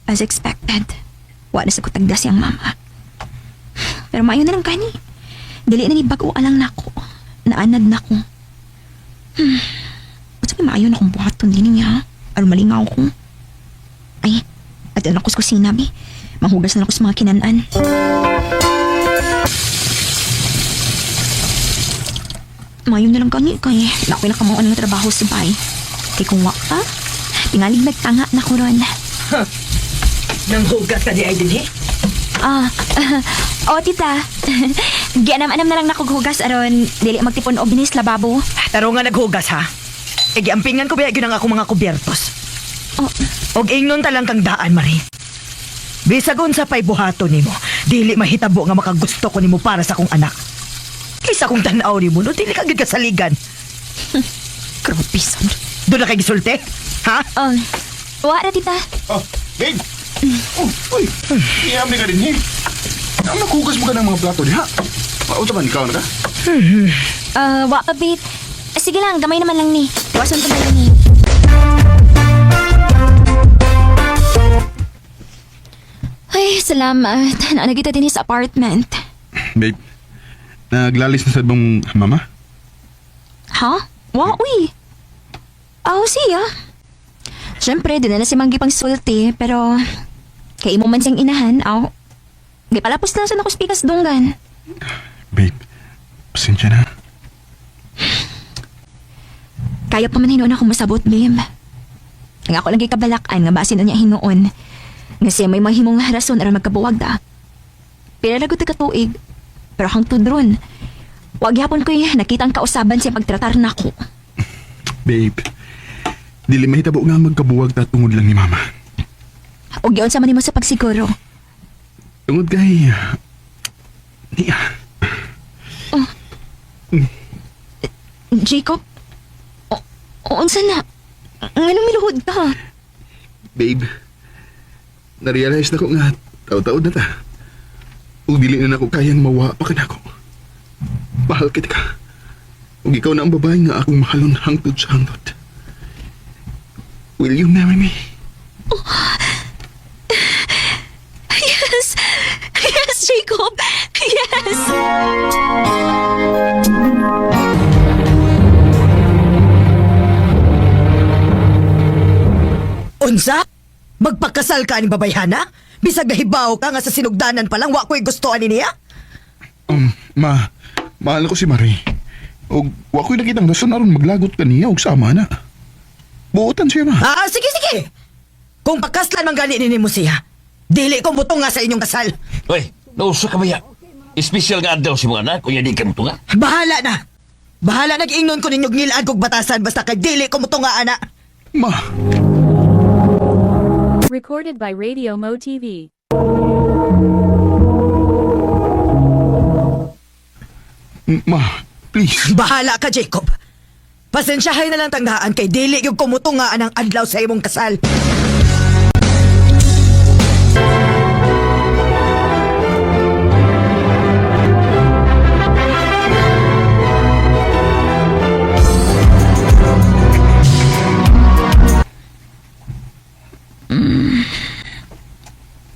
As expected, wala sa kutagda siyang mama. Pero maayo na lang kani. Dili na ni bago alang nako. Naanad na ko. Unsa may maayo na kong buhaton din niya. Aron malingaw ko. Ay, at anak ko sa kusina, bi. Manghugas na lang ko sa mga kinanan. Maayo na lang kani kay nakoy nakamuan nga trabaho sa bay. Kay kung wa pa, tingalig nagtanga na ko ron. Nanghugas ka di ay dinhi? Ah, oh tita. Gianam-anam na lang nakughugas aron dili magtipon og binis lababo. Taro nga naghugas ha. E giampingan ko biya gyud ang akong mga kubyertos. Oh, Og ingnon ta lang kang daan, Marie. Bisag unsa pa'y buhaton nimo, dili mahitabo nga makagusto ko nimo para sa akong anak. Kaysa kung tan-aw nimo, no, dili ka gyud kasaligan. grabe son. Doon na kay gisulti? Ha? Oh, wa ra tita. Oh, babe. Oh, uy. Iyam ni ka din, eh. Ang nakugas mo ka ng mga plato diha. Paunsa man ikaw na ka? Ah, wa pa babe. Sige lang, gamay naman lang ni. Tiwason pa man ni. Ay, salamat. Naanagita din sa apartment. Babe, naglalis na sa bang mama? Ha? Wa, uy. Aw, siya. Siyempre, di na na si Manggi pang sulti, pero kay imo man siyang inahan, aw. Di palapos lang sa nakuspikas dunggan. Babe, pasensya na. Kaya pa man hinuon ako masabot, babe. Nga ako lang kay kabalakan nga basin na niya hinuon. Nga siya may mahimong rason aron magkabuwag da. Pila lagot ka tuig, pero hangtod ron. Wag yapon ko'y nakita ang kausaban siya pagtratar nako. Babe, dili mahitabo nga magkabuwag ta tungod lang ni mama. Og giun sa man nimo sa pagsiguro. Tungod kay... Niya. Jacob, o, unsa na? Nganong miluhod ka? Babe, narealize na ko nga taw-taod na ta. Ug dili na nako kayang mawa pa kanako. Mahal kita ka. Ug ikaw na ang babae nga akong mahalon hangtod sa hangtod. Will you marry me? Yes! Yes, Jacob! Yes! Unsa? Magpakasal ka ni babayhana? Bisag nahibaw ka nga sa sinugdanan pa lang, wa ko'y gusto ani niya? Ma, mahal ko si Marie. Ug wa ko'y nakitang rason aron maglagot kaniya og sama na. Buotan siya, ma. Ah, sige, sige! Kung pakaslan man gani ni mo siya, dili ko mutunga sa inyong kasal. Uy, nausa ka ba ya? Espesyal nga adlaw si mga anak, kunya di ka mo tunga. Bahala na! Bahala nag-ingnon ko ninyong ngilaan kog batasan basta kay dili ko mutunga, ana. Ma, Recorded by Radio Mo TV. ma, please. Bahala ka, Jacob. Pasensyahay na lang tanggaan kay dili yung kumutungaan ang adlaw sa imong kasal.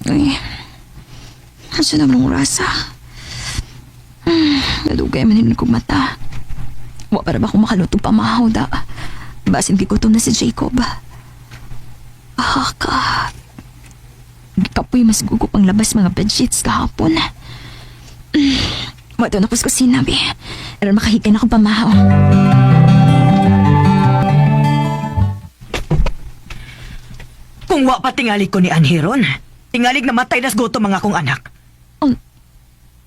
Uy, asa na ang rasa? Nadugay man hinon kong mata. Wa para ba akong makalutong pamahaw da? Basin gigutom na si Jacob. Ah, ka. Kapoy mas gugo pang labas mga bedsheets kahapon. Wato na ko sa kusina, be. Aron makahigay na akong pamahaw. Kung wa pa tingali ko ni Anhiron, tingalig na matay nas gutom mga akong anak.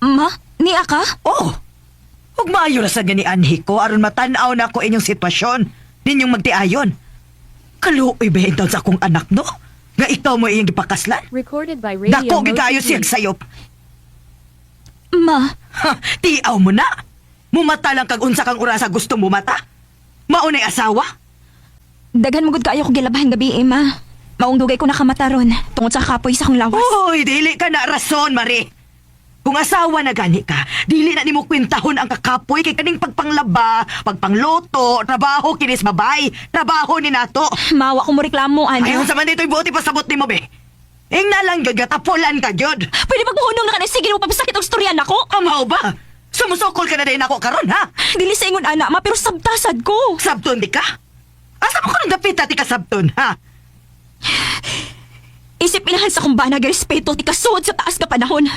Ma, niya ka? Oh! Ug maayo ra sad nga ni Anhi ko aron matan-aw na ako inyong sitwasyon. Ninyong magtiayon. Kaluoy ba intawn sa akong anak no? Nga ikaw mo iyang gipakaslan? Recorded by Radio Dako Mo gid kayo TV. siyang sayop. ma. Ha, tiaw mo na. Mumata lang kag unsa kang orasa gusto mumata. Maunay asawa? Daghan mo gud kaayo ko gilabahan gabi, eh, ma. Maong dugay ko nakamata ron tungod sa kapoy sa akong lawas. Uy, dili ka na rason, Mari. Kung asawa na gani ka, dili na nimo kwentahon ang kakapoy kay kaning pagpanglaba, pagpangluto, trabaho kinis babay, trabaho ni nato. Mawa ko mo reklamo, ana. Ayon sa man dito'y buot ipasabot nimo be. Ingna lang gyud gatapulan ka gyud. Pwede magmuhunong na ka na sige mo papasakit ang storya nako. Amaw ba? Sumusukol ka na din ako karon ha? Dili sa ingon ana, ma, pero sabtasad ko. Sabton di ka? Asa mo ko nang dapita ti ka sabton ha? Isip inahan sa kong bana respeto ti kasuod sa taas ka panahon.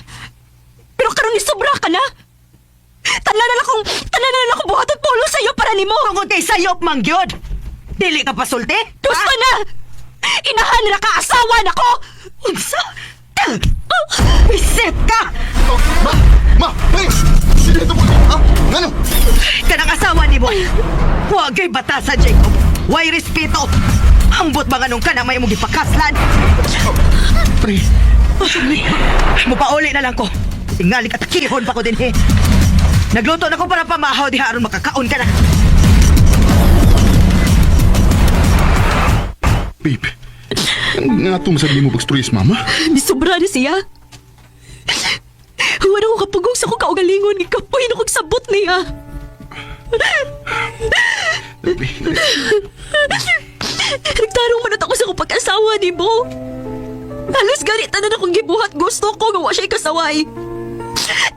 Pero karon ni sobra ka na. Tanan na lang akong buhat at pulo sa iyo para nimo. Tungod kay sayop man gyud. Dili ka pasulti? Gusto na! Inahan na ka, asawa na ko! Unsa? Bisit ka! Oh, ma! Ma! Hey! Sino ito po? Ha? Ngano? Kanang asawa ni mo. Huwag kay batasan, Jacob. Way respeto. Ambot ba nga nung ka na may imong gipakaslan? Pre, Mupauli na lang ko. Tingali ka takihon pa ko din he. Nagluto na ko para pamahaw diha aron makakaon ka na. babe. Nga itong sabi mo pag-story sa mama? Misobra na siya. Wala ko kapugong sa kong kaugalingon, ikapoy na kong sabot niya. Babe, Nagtarong man ako sa akong pag-asawa ni Bo. Halos ganit na akong gibuhat gusto ko nga wa siya ikasaway.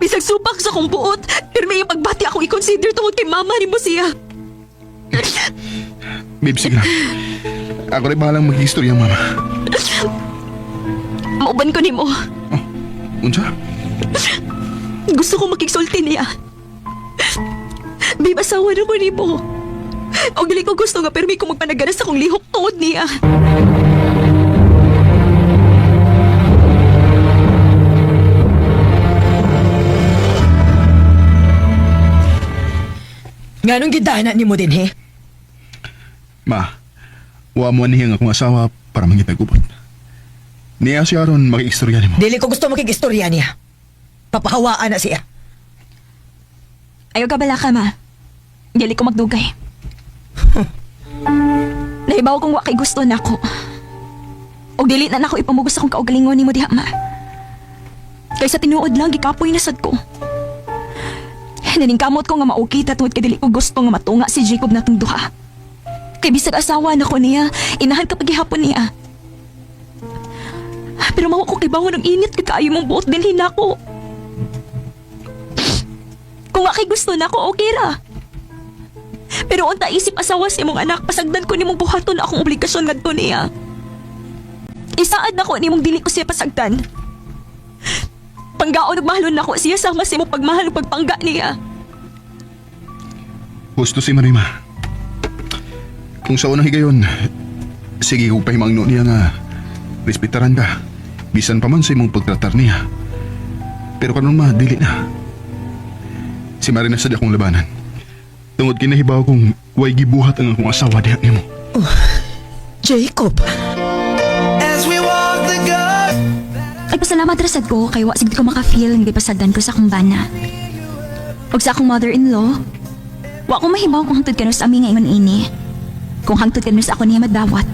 Bisag supak sa akong buot, pero may pagbati akong i-consider tungod kay mama ni mo siya. babe, sige na. Ako rin bahalang mag-istorya, mama. Mauban ko nimo. Unsa? Gusto ko makigsulti niya. Babe, asawa na ko ni Bo. O dili ko gusto nga pero may ko magpanagaras akong lihok tungod niya. Nganong gidana nimo din he? Ma, wa mo niya ang akong asawa para mangitagubot. Niya siya aron makiistorya nimo. Dili ko gusto makigistorya niya. Papahawaan na siya. Ayaw ka bala ka, ma. Dili ko magdugay. Nahibaw kong wa kay gusto nako. Og dili na nako ipamugos akong kaugalingon nimo diha, ma. Kaysa tinuod lang gikapoy na sad ko. Naningkamot ko nga maukita tungod kay dili ko gusto nga matunga si Jacob natong duha. Kay bisag asawa nako niya, inahan ka paghihapon niya. Pero mawa ko kay bawon ang init kay kaayo mong buot dinhi nako. Kung akay gusto na ako, okay ra. Pero unta isip asawa sa imong anak, pasagdan ko nimong buhaton akong obligasyon ngadto niya. Isaad nako nimong dili ko siya pasagdan. Panggaon ug mahalon nako siya sama sa imong pagmahal ug pagpangga niya. Gusto si Marima. Kung sa unang higayon, sige ko pahimangno niya nga respetaran ka. Bisan pa man sa imong pagtratar niya. Pero kanon ma, dili na. Si Marina sa akong labanan. Tungod kinahibaw kong way gibuhat ang akong asawa diha nimo. Jacob. As we walk the garden. Ay pasalamat ra sad ko kay wa sigd ko maka-feel nga gipasagdan ko sa akong bana. Ug sa akong mother-in-law, wa ko mahibaw kung hangtod kanus ami nga ingon ini. Kung hangtod kanus ako niya madawat.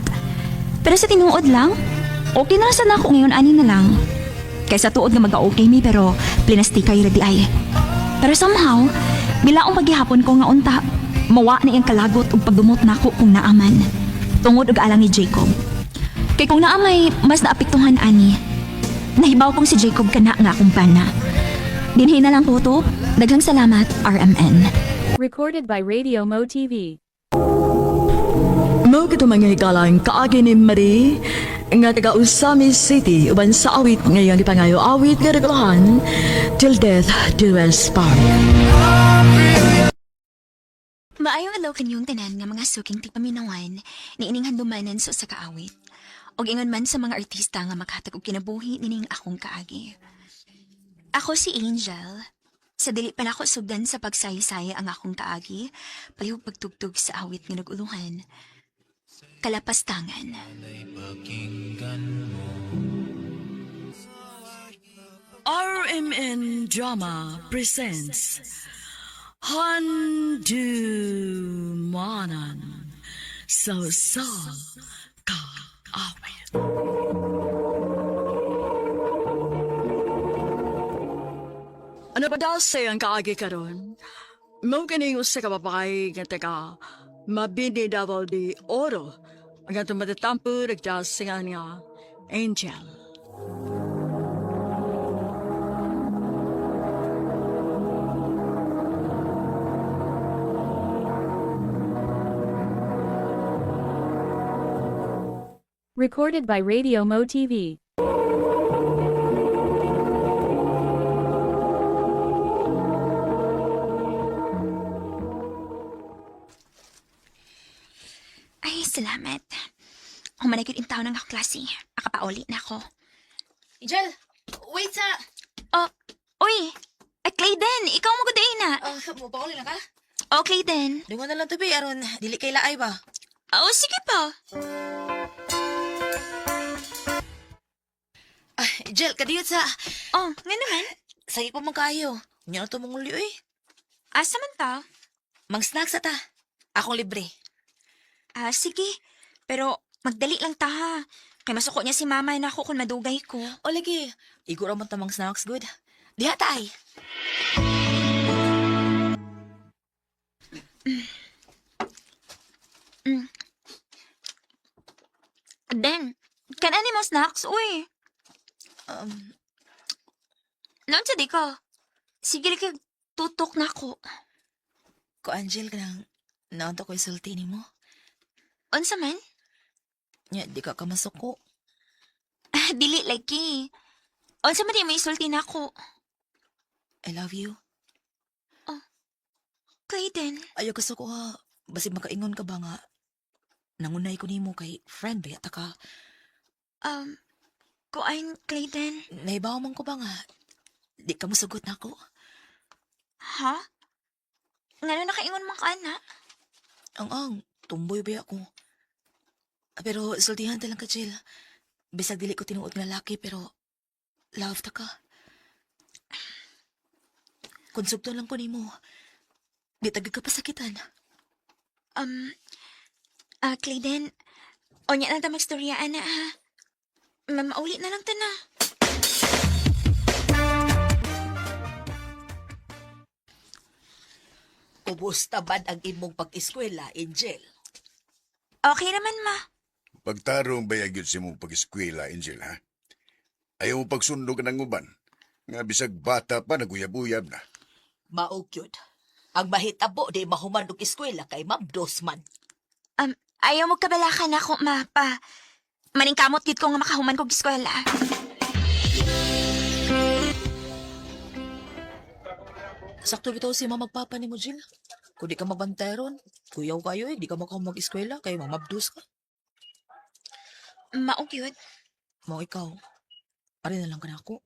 Pero sa tinuod lang, okay na lang sad nako ngayon ani na lang. Kaysa tuod nga maga-okay mi pero plinastikay ra di ay. Pero somehow, bilaong paghihapon ko nga unta, mawa na iyang kalagot ug pagdumot nako kung naaman. Tungod og alang ni Jacob. Kay kung naamay, mas naapektuhan ani. Nahibaw kong si Jacob kana nga akong pana. Dinhi na lang po to. Daghang salamat, RMN. Recorded by Radio Mo TV. Mao kito mga higalang kaagi ni Marie nga taga Usami City uban sa awit ngayon ipangayo awit nga regulahan Till Death Do Us Part. Maayong adlaw kanyong tanan nga mga suking tigpaminawan niining handumanan sa usa ka awit. Og ingon man sa mga artista nga makatag og kinabuhi nining akong kaagi. Ako si Angel. Sa dili pa nako sugdan sa pagsaysay ang akong kaagi, palihog pagtugtog sa awit nga naguluhan. Kalapastangan. RMN Drama presents Handu Manan So Sa Ka Awit. Ano ba daw sa ang kaagi karon? Mao kining usa ka babae nga taga Mabini Davao de Oro ang atong matatampo nagdasingan nga Angel. Recorded by Radio Mo TV. Ay, salamat. Humanagid in taon ng kaklase. Akapauli na ako. Angel, wait sa... Oh, uy! Ay, Clayden, ikaw mo guday na. Oh, mo na ka? Oh, Clayden. Dungan na lang to, be. Aron, dili kay laay ba? Oh, sige pa. Ah, Angel, kadiyot sa... Oh, nga naman. Sige pa man kayo. Unya na to mong uli, uy. Asa man ta? Mang-snack sa ta. Akong libre. Ah, sige. Pero magdali lang ta ha. Kay masuko niya si mama na ako kung madugay ko. O lagi, igo ra man ta mang snacks, good. Diha ta ay. Then, kanan mo snacks, uy. Noon sa di ka. Sige kay tutok na ako. Ko Angel kanang naunta ko isulti nimo. Unsa man? Nya di ka kamasuko. Ah, dili lagi. Unsa man di mo isulti na ako. I love you. Clayton. Ayaw ka suko ha. Basig makaingon ka ba nga nangunay ko nimo kay friend ba yata ka. Kuan, Clayton. Nahibaw man ko ba nga di ka mosugot na ako. Ha? Ngano nakaingon man ka na? Ang, tumboy ba ako. Pero sultihan ta lang ka, Jill. Bisag dili ko tinuod nga laki pero love ta ka. Konsubto lang ko nimo. Di tagig ka pasakitan. Clayton, onya lang ta magstorya, ana, ha? Mamauli na lang ta na. Kumusta man ang imong pag-eskwela, Angel? Okay naman, ma. Pagtarong bayag yun sa imong pag-eskwela, Angel, ha? Ayaw mo pagsundog ng uban. Nga bisag bata pa, naguyab-uyab na. Mao gyud. Ang mahitabo di mahuman og eskwela kay mabdos man. Ayaw mo kabalakan ako, ma, pa. Maningkamot gid ko nga makahuman kog eskwela. Sakto bitaw si mama magpapa ni mo, Jill. Kung di ka magbantay ron, kuyaw kayo eh, di ka mag-eskwela, kayo mamabdos ka. Mao gyud. Mao ikaw, pare na lang ka na ako.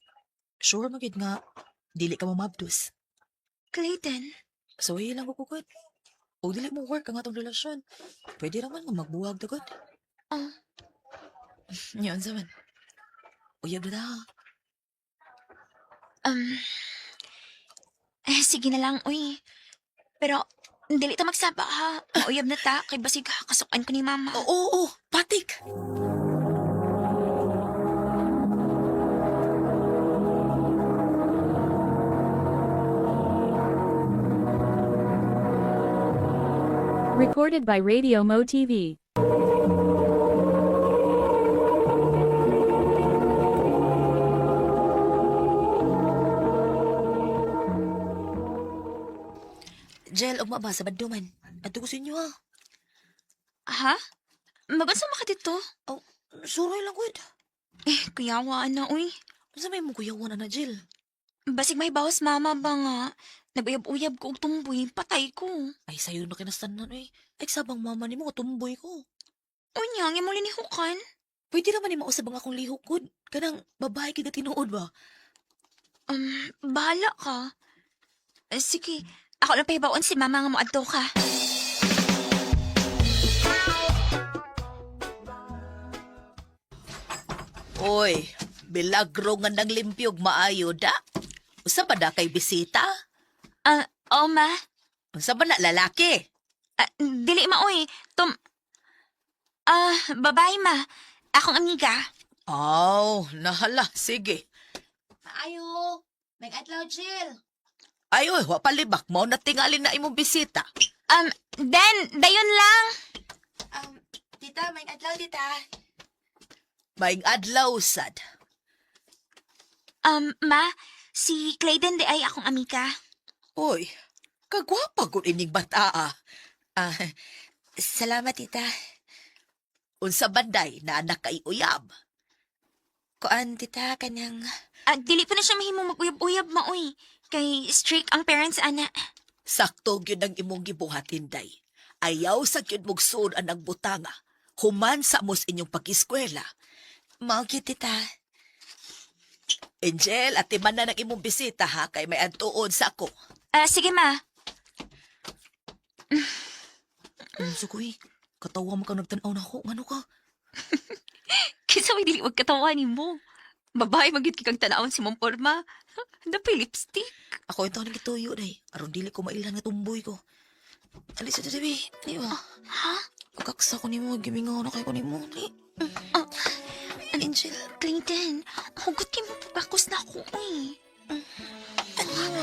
Sure magid nga, dili ka mamabdos. Clayton, So, lang ko kukod. O dili mo work ang atong relasyon. Pwede raman nga magbuwag dagod. Oh. Yan sa man. Uyab na ta. eh, sige na lang, uy. Pero, dili ta magsaba, ha? Mauyab na ta, kay basig kasukan ko ni mama. Oo, oo, oo, patik! Recorded by Radio Mo TV. Jel, ugma ba sa banduman? Ato ko sa inyo ha. Ha? Magunsa maka dito? Oh, suroy lang gud. Eh, kuyawa na, uy. Unsa may mong kuyawan na, Jill? Basig may bawas mama ba nga? Naguyab-uyab ko og tumboy, patay ko. Ay, sayo na kinastanan, uy. Ay, sabang mama ni mo, tumboy ko. Unya, ang imong linihukan. Pwede naman ni mausab ang akong lihok, gud. Kanang babae kay tinuod ba? Bahala ka. Eh, sige, ako lang pahibaon si mama nga moadto ka. Oy, bilagro nga naglimpyog maayo da. Usa ba na kay bisita? Ah, oh, ma. Unsa ba na lalaki? Ah, dili ma, oy. Tum... Ah, babae, ma. Akong amiga. Oh, nahala. Sige. Maayo. May adlaw, Jill. Ay, oy, wa palibak mo na tingali na imong bisita. Den, dayon lang. Tita, may adlaw, tita. Maing adlaw sad. Ma, si Clayton di ay akong amiga. Uy, kagwapa gud ining bata ah. Ah, salamat, tita. Unsa banday na anak kay uyab. Kuan, tita, kanyang... Ah, dili pa na siya mahimong mag-uyab-uyab, ma, oy. Kay strict ang parents, ana. Sakto gyud ang imong gibuhat hinday. Ayaw sa gyud mugsuod ang butanga. Human sa mos inyong pag-eskwela. Mao gyud, tita. Angel, atiman na ng imong bisita ha kay may antuon sa ako. Ah, sige, ma. Unsa ko eh. Katawa mo ka nagtan-aw na ako. Ngano ka? Kinsa may dili magkatawa nimo. Babae magyud kay kang tan-awon si mong porma. Napay lipstick. Ako ito ang gituyo day. Aron dili ko mailan nga tumboy ko. Ali sa tabi. Ali ba? Ha? Kaksa ko nimo, gimingaw na kay ko nimo. Ali. Ah, Angel. Clayton, hugot kay mo pagkakos na ako, oy. Ano?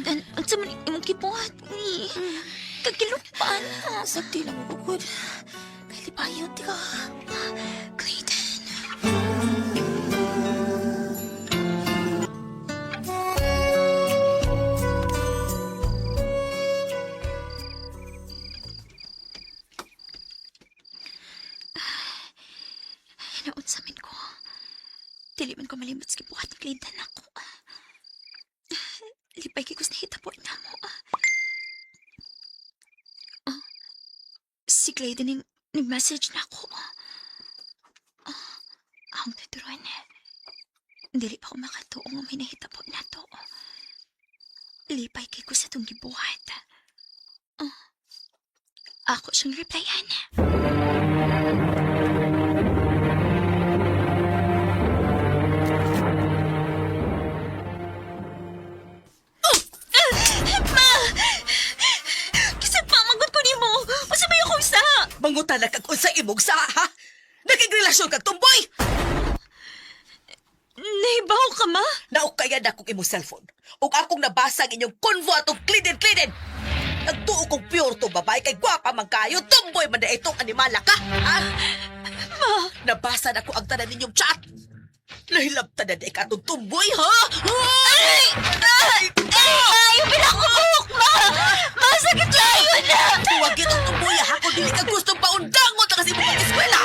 Dan, unsa man imong gibuhat, uy. Kagilupan. Sakti lang mo bukod. Kay lipayon ti ka. Clayton. Naunsa man ko. Dili man ko malimot sa gibuhat ni Clayton ako. Lipay kay kus nahitabo na mo. Oh, si Clayton ning nag-message na ako. Ang tuturuan. Dili pa ko makatuo nga may nahitabo na to. Lipay kay ko sa itong gibuhat. Oh, ako siyang replyan. Ma! Kasi pamagot ko nimo. Unsa may akong sa? Mangutan na kag unsa imong sa ha? Nakigrelasyon kag tumboy! Nahibaw ka, ma? Naukayan na akong imong cellphone. Ug akong nabasa ang inyong convo atong klinin-klinin. Nagtuo kong pure to babae kay gwapa man kayo, tumboy man na itong animala ka, ha? Ma! Nabasa na ko ang tanan ninyong chat. Nahilabtan na di ka atong tumboy, ha? Ay! Ay! Ay! Yung pinakubuhok, ma! Ma, sakit layo na! Huwag itong tumboy, ha? Kung dili ka gustong paundangon na kasi mong eskwela.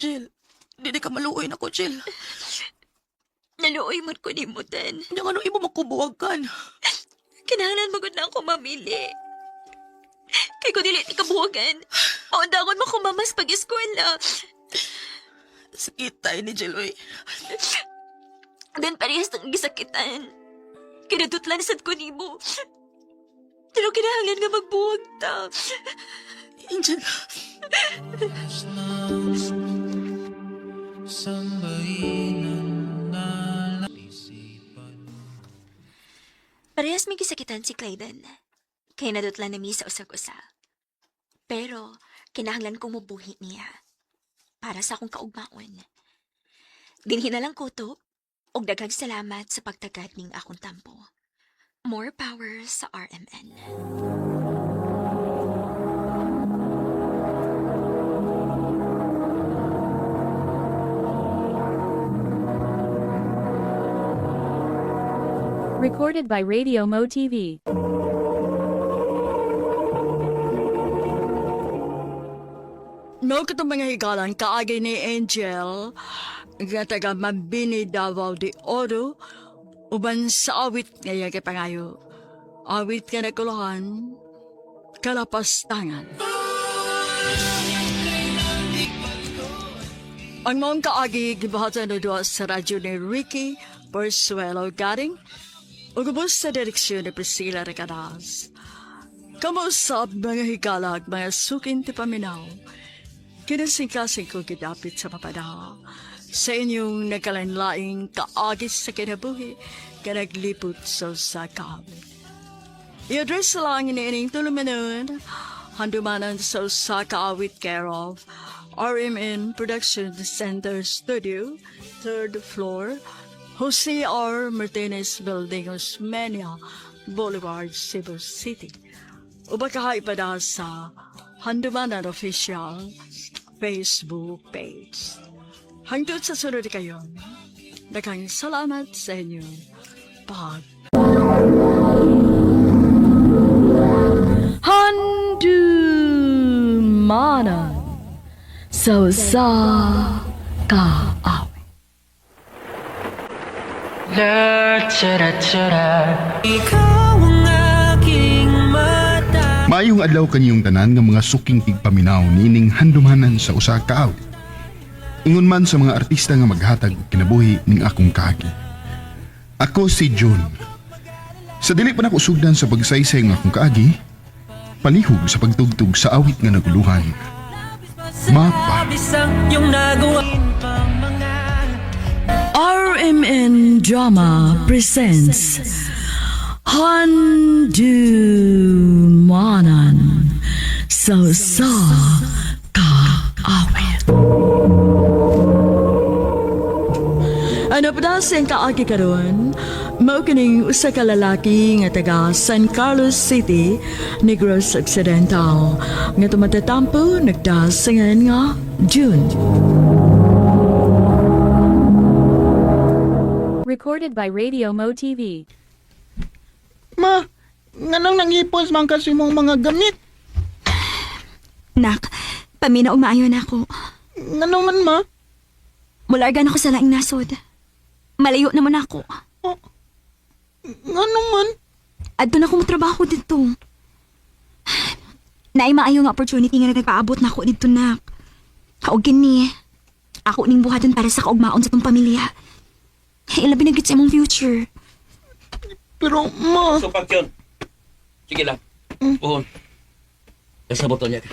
Jill, dili ka maluoy na ko, Jill. Naluoy man ko ni mo, Dan. Nya ngano imo makubuwagan? Kinahanglan magod na ako mamili. Kay kung dili ti kabuhagan, paundangon mo kumamas pag-eskwela. Sakit tayo ni Jill, oy. Dan parehas ng gisakitan. Kinadutlan sad ko nimo. Pero kinahanglan nga magbuwag ta. Angel. Parehas may gisakitan si Clayton. Kaya nadutlan nami sa usag-usa. Pero, kinahanglan kong mabuhi niya. Para sa akong kaugmaon. Dinhi na lang ko to, og daghang salamat sa pagtagad ning akong tampo. More power sa RMN. Recorded by Radio Mo TV. Mao katong mga higalan kaagi ni Angel nga taga Mambini Davao de Oro uban sa awit nga iya kay pangayo. Awit nga nakuluhan kalapastangan. Ang maong kaagi gibuhatan na duha sa radyo ni Ricky Borsuelo Garing ug ubos sa direksyon ni Priscilla Recadas. Kamuusap mga higalag, mga sukin ti paminaw. Kinasingkasing ko gidapit sa papada sa inyong nagkalanlaing kaagis sa kinabuhi kanaglipot sa usa ka awit. I-address lang ini tulumanon, handumanan sa usa ka awit care of RMN Production Center Studio, third floor, Jose R. Martinez Building, Osmeña Boulevard, Cebu City. O baka ipada sa Handumanan Official Facebook page. Hangtod sa sunod kayon, daghang salamat sa inyong pag Handumanan sa usa ka awit. Maayong adlaw kaniyong tanan nga mga suking tigpaminaw nining handumanan sa usa ka awit. Ingon man sa mga artista nga maghatag og kinabuhi ning akong kaagi. Ako si June. Sa dili pa nako sugdan sa pagsaysay ng akong kaagi, palihog sa pagtugtog sa awit nga naguluhan. Mapa. RMN Drama presents Handumanan sa usa ka awit. Ano pa daw siyang kaagi karon? Mao kining usa ka lalaki nga taga San Carlos City, Negros Occidental, nga tumatatampo nagdasingan nga June. Recorded by Radio Mo TV. Ma, nganong nangipos man kasi mong mga gamit? Nak, paminaw maayo na ako. Ngano man, ma? Mulargan ako sa laing nasod. Malayo naman ako. Oh, ngano man? Adto na ako motrabaho dito. Naay maayo nga opportunity nga nagpaabot na ako dito, nak. Kaog gini. Ako ning buhaton para sa kaugmaon sa tong pamilya. Ilabi na gid sa imong future. Pero, ma... Supak yun. Sige lang. Uhon. Nasa buto niya ka.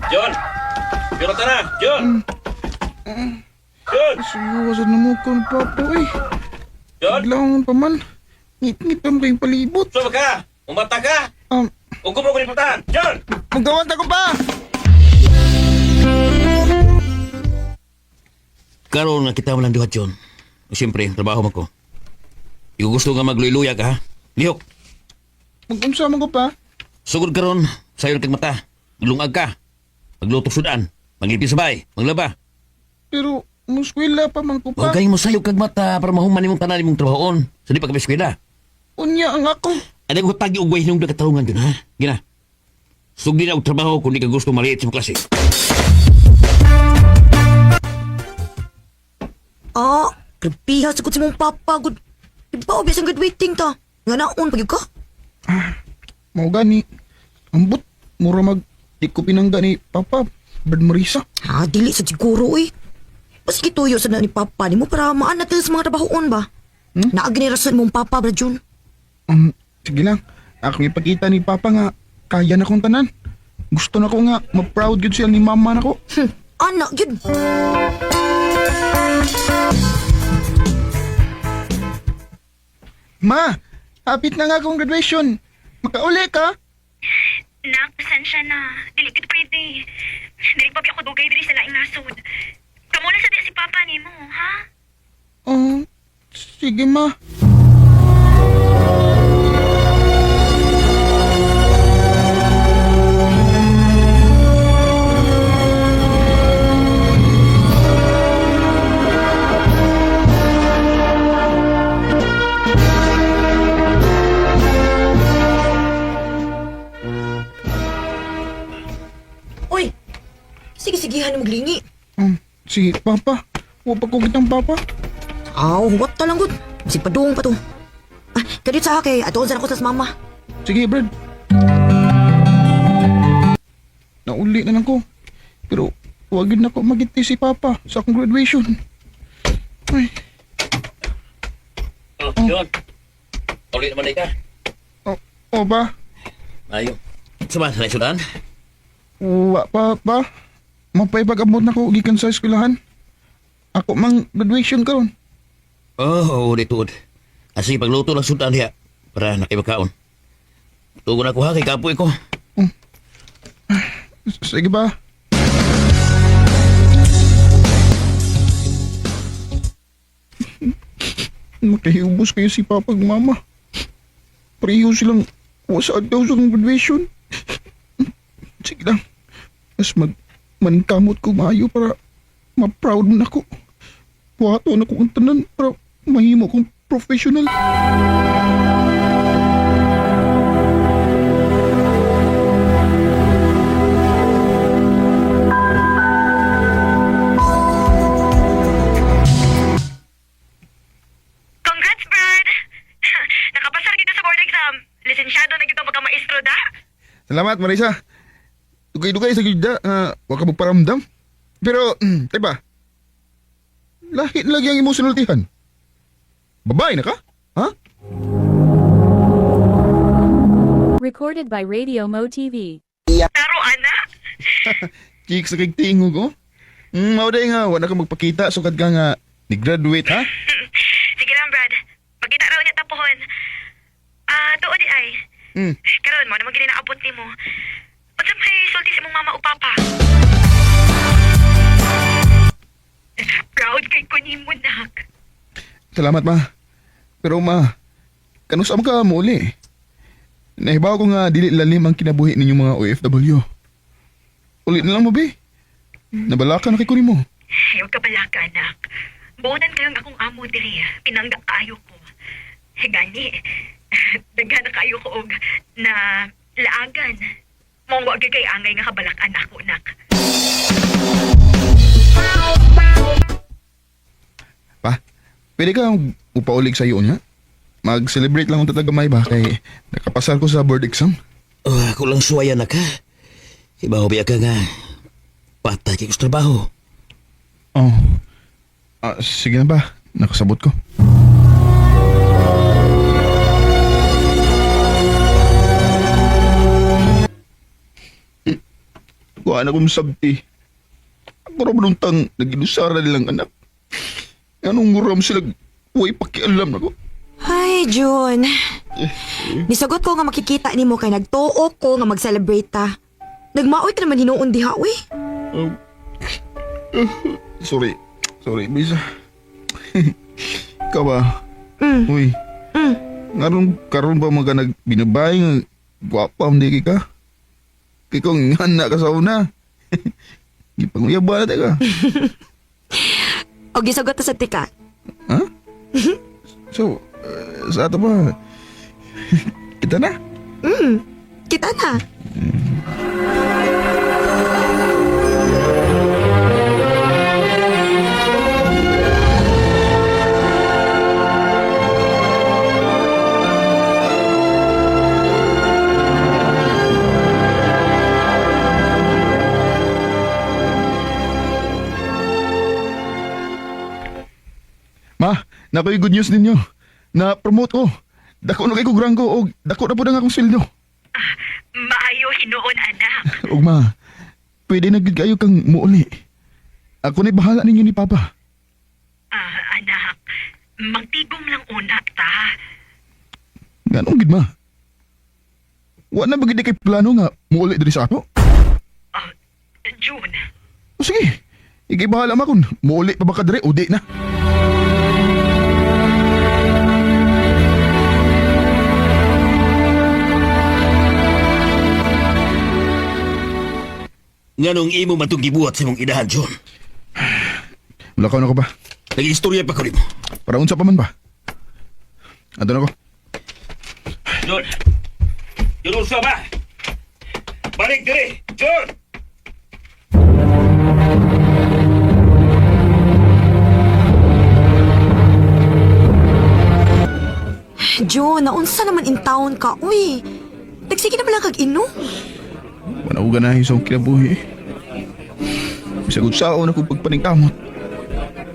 John! Pero tara, John! John! Sige, sa namukon, papa, eh. John! Biglaon pa man. Ngit-ngit pa mo kayong palibot. Suma ka! Umata ka! Ug mo ko ni putahan! John! Magawanta ko pa! Karon nga kita walang duhat, John. O, siyempre, trabaho man ko. Ikaw gusto nga magluyluya ka, ha? Lihok! Mag-unsa man ko pa? Sugod karon, sayon kag mata. Maglungag ka. Magluto sudan. Mangipis sabay. Maglaba. Pero, muskwela pa man ko pa. Huwag kayong mosayo kag mata para mahuman nimong tanan nimong trabahoon. Sa di pa ka eskwela. Unya ang ako. Ano ko tagi og way hinungdan katarungan dun, ha? Gina. Sugdi na og trabaho kung di ka gusto maliit sa klase. Ah, grabiha sa sa mong papa gud. Iba obvious ang graduating ta. Nga naon pag ka? Mao gani. Ambot, mura mag... Di ko pinangga ni Papa. Bird Marisa. Ha, dili sa siguro eh. Mas gituyo sa na ni papa nimo para maanat ka sa mga trabahoon ba? Hmm? Naagni rason mong papa, Bra Jun. Sige lang. Akong ipakita ni Papa nga kaya na kong tanan. Gusto na ko nga ma-proud yun siya ni mama na ko. Anak yun. Ma, hapit na nga akong graduation. Makauli ka? Nak, pasensya na. Dili gid pwede. Dili pa ako dugay diri sa laing nasod. Kamo na sa di si papa nimo, ha? Oh, sige ma. Uy, sige sigihan maglingi. Sige, Papa. Huwag pa ko kitang Papa. Aw, huwat ta lang gud. Bisig padung pa to. Ah, kadiyot sa kay atuon sa ako sa mama. Sige, Brad. Nauli na lang ko. Pero wag yun na ko magiti si Papa sa akong graduation. Ay, Oh, John. Uli naman ka. oh, oh ba? Ayo. Sama sa sudan. Wa pa pa. Mapaipag-abot na ko gikan sa eskwelahan. Ako mang graduation karon. Oh, oo, di tuod. Asi pagluto lang sudan diha para nakibakaon. Tugon ako ha kay kapoy ko. Sige ba? Makahiubos kayo si Papa ug Mama. Pareho silang wasaad daw sa akong graduation. Sige lang. Mas mag mankamot ko maayo para ma-proud man ako. Buhato na ko ang tanan para mahimo kong professional. Congrats, Brad! Nakapasar kita sa board exam. Lisensyado na kita magka-maestro da. Salamat, Marisa. Dugay-dugay sa gilda, wa ka magparamdam. Pero, teba, lahi lagi ang imong sinultihan. Babae na ka? Ha? Recorded by Radio Mo TV. Taro, anak. Chicks na kay tingog, oh. Mao day nga, wa na ka magpakita, sukad ka nga, ni-graduate, ha? Sige lang, Brad. Magkita raw niya tapuhon. Ah, tuod di ay. Karon mo naman gini naabot nimo. Unsa may sulti sa imong mama o papa? Proud kay ko nimo, nak. Salamat, ma. Pero, ma, kanus am ka muli? Nahibaw ko nga, dili lalim ang kinabuhi ninyong mga OFW. Ulit na lang mo, be. Nabalaka na kay ko nimo. Ayaw ka balaka, anak. Buonan kayong akong amo diri. Pinangga kaayo ko. Gani, daghan na kaayo ko og na laagan. Mong wa gyud kay angay nga kabalakan ako, nak. Pa, pwede ka upaulig sa iyo niya? Mag-celebrate lang ang tatagamay ba kay nakapasar ko sa board exam. Oh, ako lang suwaya na ka. Ibaw biya ka nga. Patay kay ko sa trabaho. Oh. Ah, sige na ba? Nakasabot ko. Kuha na kong sabti. Ako ra man tang naginusara nilang anak. Anong nguram sila? Uy, pakialam na ko. Ay, June. Nisagot ko nga makikita nimo kay nagtuo ko nga mag-celebrate ta. Nagmaoy ka naman hinuon diha, uy. Oh. Sorry. Sorry, Bisa. Ikaw ba? Uy. Ngaron karon ba mga nagbinabay nga gwapa hindi ka? Kay kung ngana ka sa una. Gipanguyaba na ka. O gisagot ta sa tika. Ha? So, sa ato ba? Kita na. Kita na. Ma, nakoy good news ninyo. Na-promote ko. Dako na kay kog ranggo og dako na pud ang akong sweldo. Maayo hinuon, anak. Og ma, pwede na gid kayo kang muuli. Ako ni bahala ninyo ni Papa. Ah, anak, magtigom lang una ta. Nganong gid ma? Wa na ba gid kay plano nga muuli diri sa ako? Ah, June, O sige, ikay bahala ma kun muuli pa ba ka diri o di na. Nganong imo man itong gibuhat sa imong inahan, John? Lakaw na ko ba? Nag-istorya pa ko nimo. Para unsa pa man ba? Adto na ko. John! John, unsa ba? Balik diri! John! June, naunsa naman in town ka, uy. Nagsige na lang kag inom. Wala ko ganahin sa akong kinabuhi eh. Bisag unsaon ako pagpaningkamot.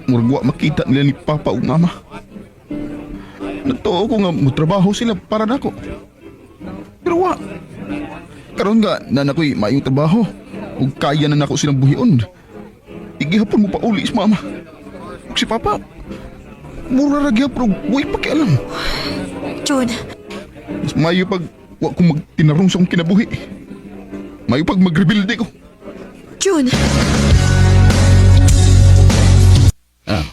Murag wa makita nila ni Papa ug Mama. Natuo ko nga motrabaho sila para nako. Pero wa. Karon nga na nakoy maayong trabaho ug kaya na nako silang buhion. Igihapon mo pa uli si Mama. Ug si Papa, mura ra gyapon og way pakialam. June, Mas maayo pag wa ko magtinarong sa akong kinabuhi. Maayo pag magrebilde ko. June. Ah.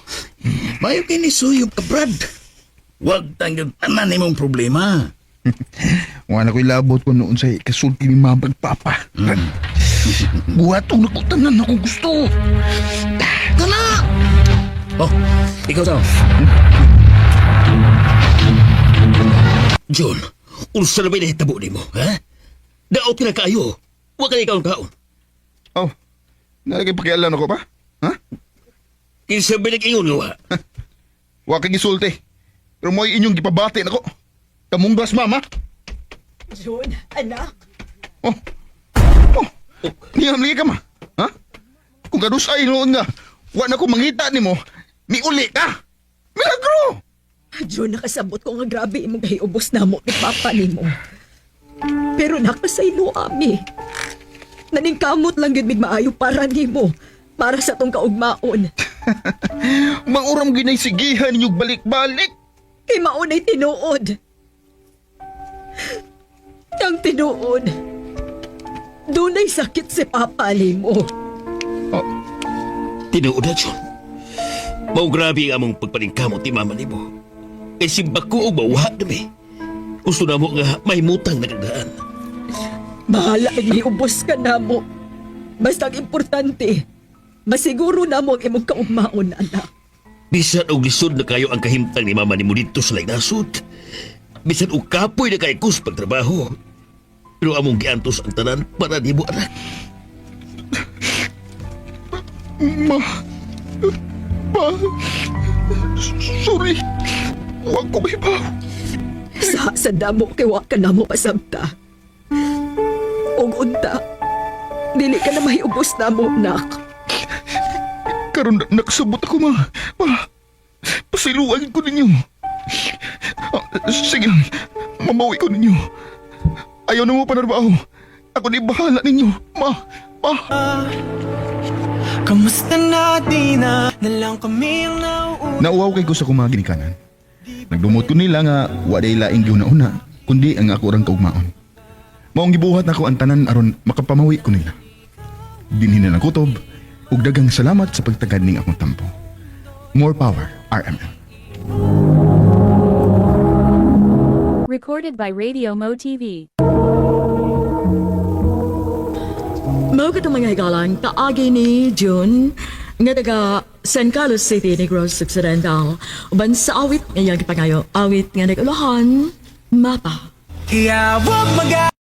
Mayo kini suyop ka, Brad. Huwag tayong tanan imong problema. Wala ko'y labot ko noon sa kasulti ni Mama ug Papa. Buhatong na ko tanan akong gusto. Kana! Oh, ikaw daw. John, unsa na ba nahitabo nimo, ha? Daot ka na kaayo. Huwag ka na ikaw ang kaon. Oh, nalagay pakialam ako pa? Ha? Kinsa ba nag-ingon nga wa? Wa kay gisulti. Pero mo'y inyong gipabati nako. Kamunggas mama. June, anak. Oh. Oh. Niyam lagi ka ma. Ha? Kung kadus ay noon nga, wa na ko mangita nimo, ni uli ka. Milagro! June, nakasabot ko nga grabe imong gahiubos namo ni Papa nimo. Pero nakasaylo ami. Naningkamot lang gyud mig maayo para nimo, para sa tong kaugmaon. Manguram ginay sigihan ninyo balik-balik. Kay maunay tinuod. Ang tinuod. Dunay sakit si Papa nimo. Oh, Tinuod na, John. Mao grabe ang among pagpaningkamot ni mama nimo. Kay simbako og mauha na mi. Gusto na mo nga mahimutang nagdaan. Bahala kay miubos ka namo. Basta ang importante, masiguro namo ang imong kaugmaon, anak. Bisan og lisod na kayo ang kahimtang ni mama nimo didto sa laing nasod. Bisan og kapoy na kay kus pagtrabaho. Pero among giantos ang tanan para nimo anak. Ma. Pa. Sorry. Wa ko mahibaw. Sa damo kay wa ka namo pasabta. Og unta, dili ka na mahiubos namo, nak. Karon nakasabot ako ma. Pa. Pasiluan ko ninyo. Ah, sige lang. Mamawi ko ninyo. Ayaw na mo panarbaho. Ako ni bahala ninyo. Ma. Pa. Kamusta na di na na lang kami ang nauuna. Nauwaw kay ko sa akong mga ginikanan. Nagdumot ko nila nga wa day laing gihuna-huna, kundi ang ako rang kaugmaon. Maong gibuhat nako ang tanan aron makapamawi ko nila. Dinhi na lang kutob ug daghang salamat sa pagtagad ning akong tampo. More power, RMN. Recorded by Radio Mo TV. Mao katong mga higalan, kaagi ni June, nga taga San Carlos City, Negros Occidental. Uban sa awit nga iyang gipangayo, awit nga nag-ulahan, mapa. Kaya wag mag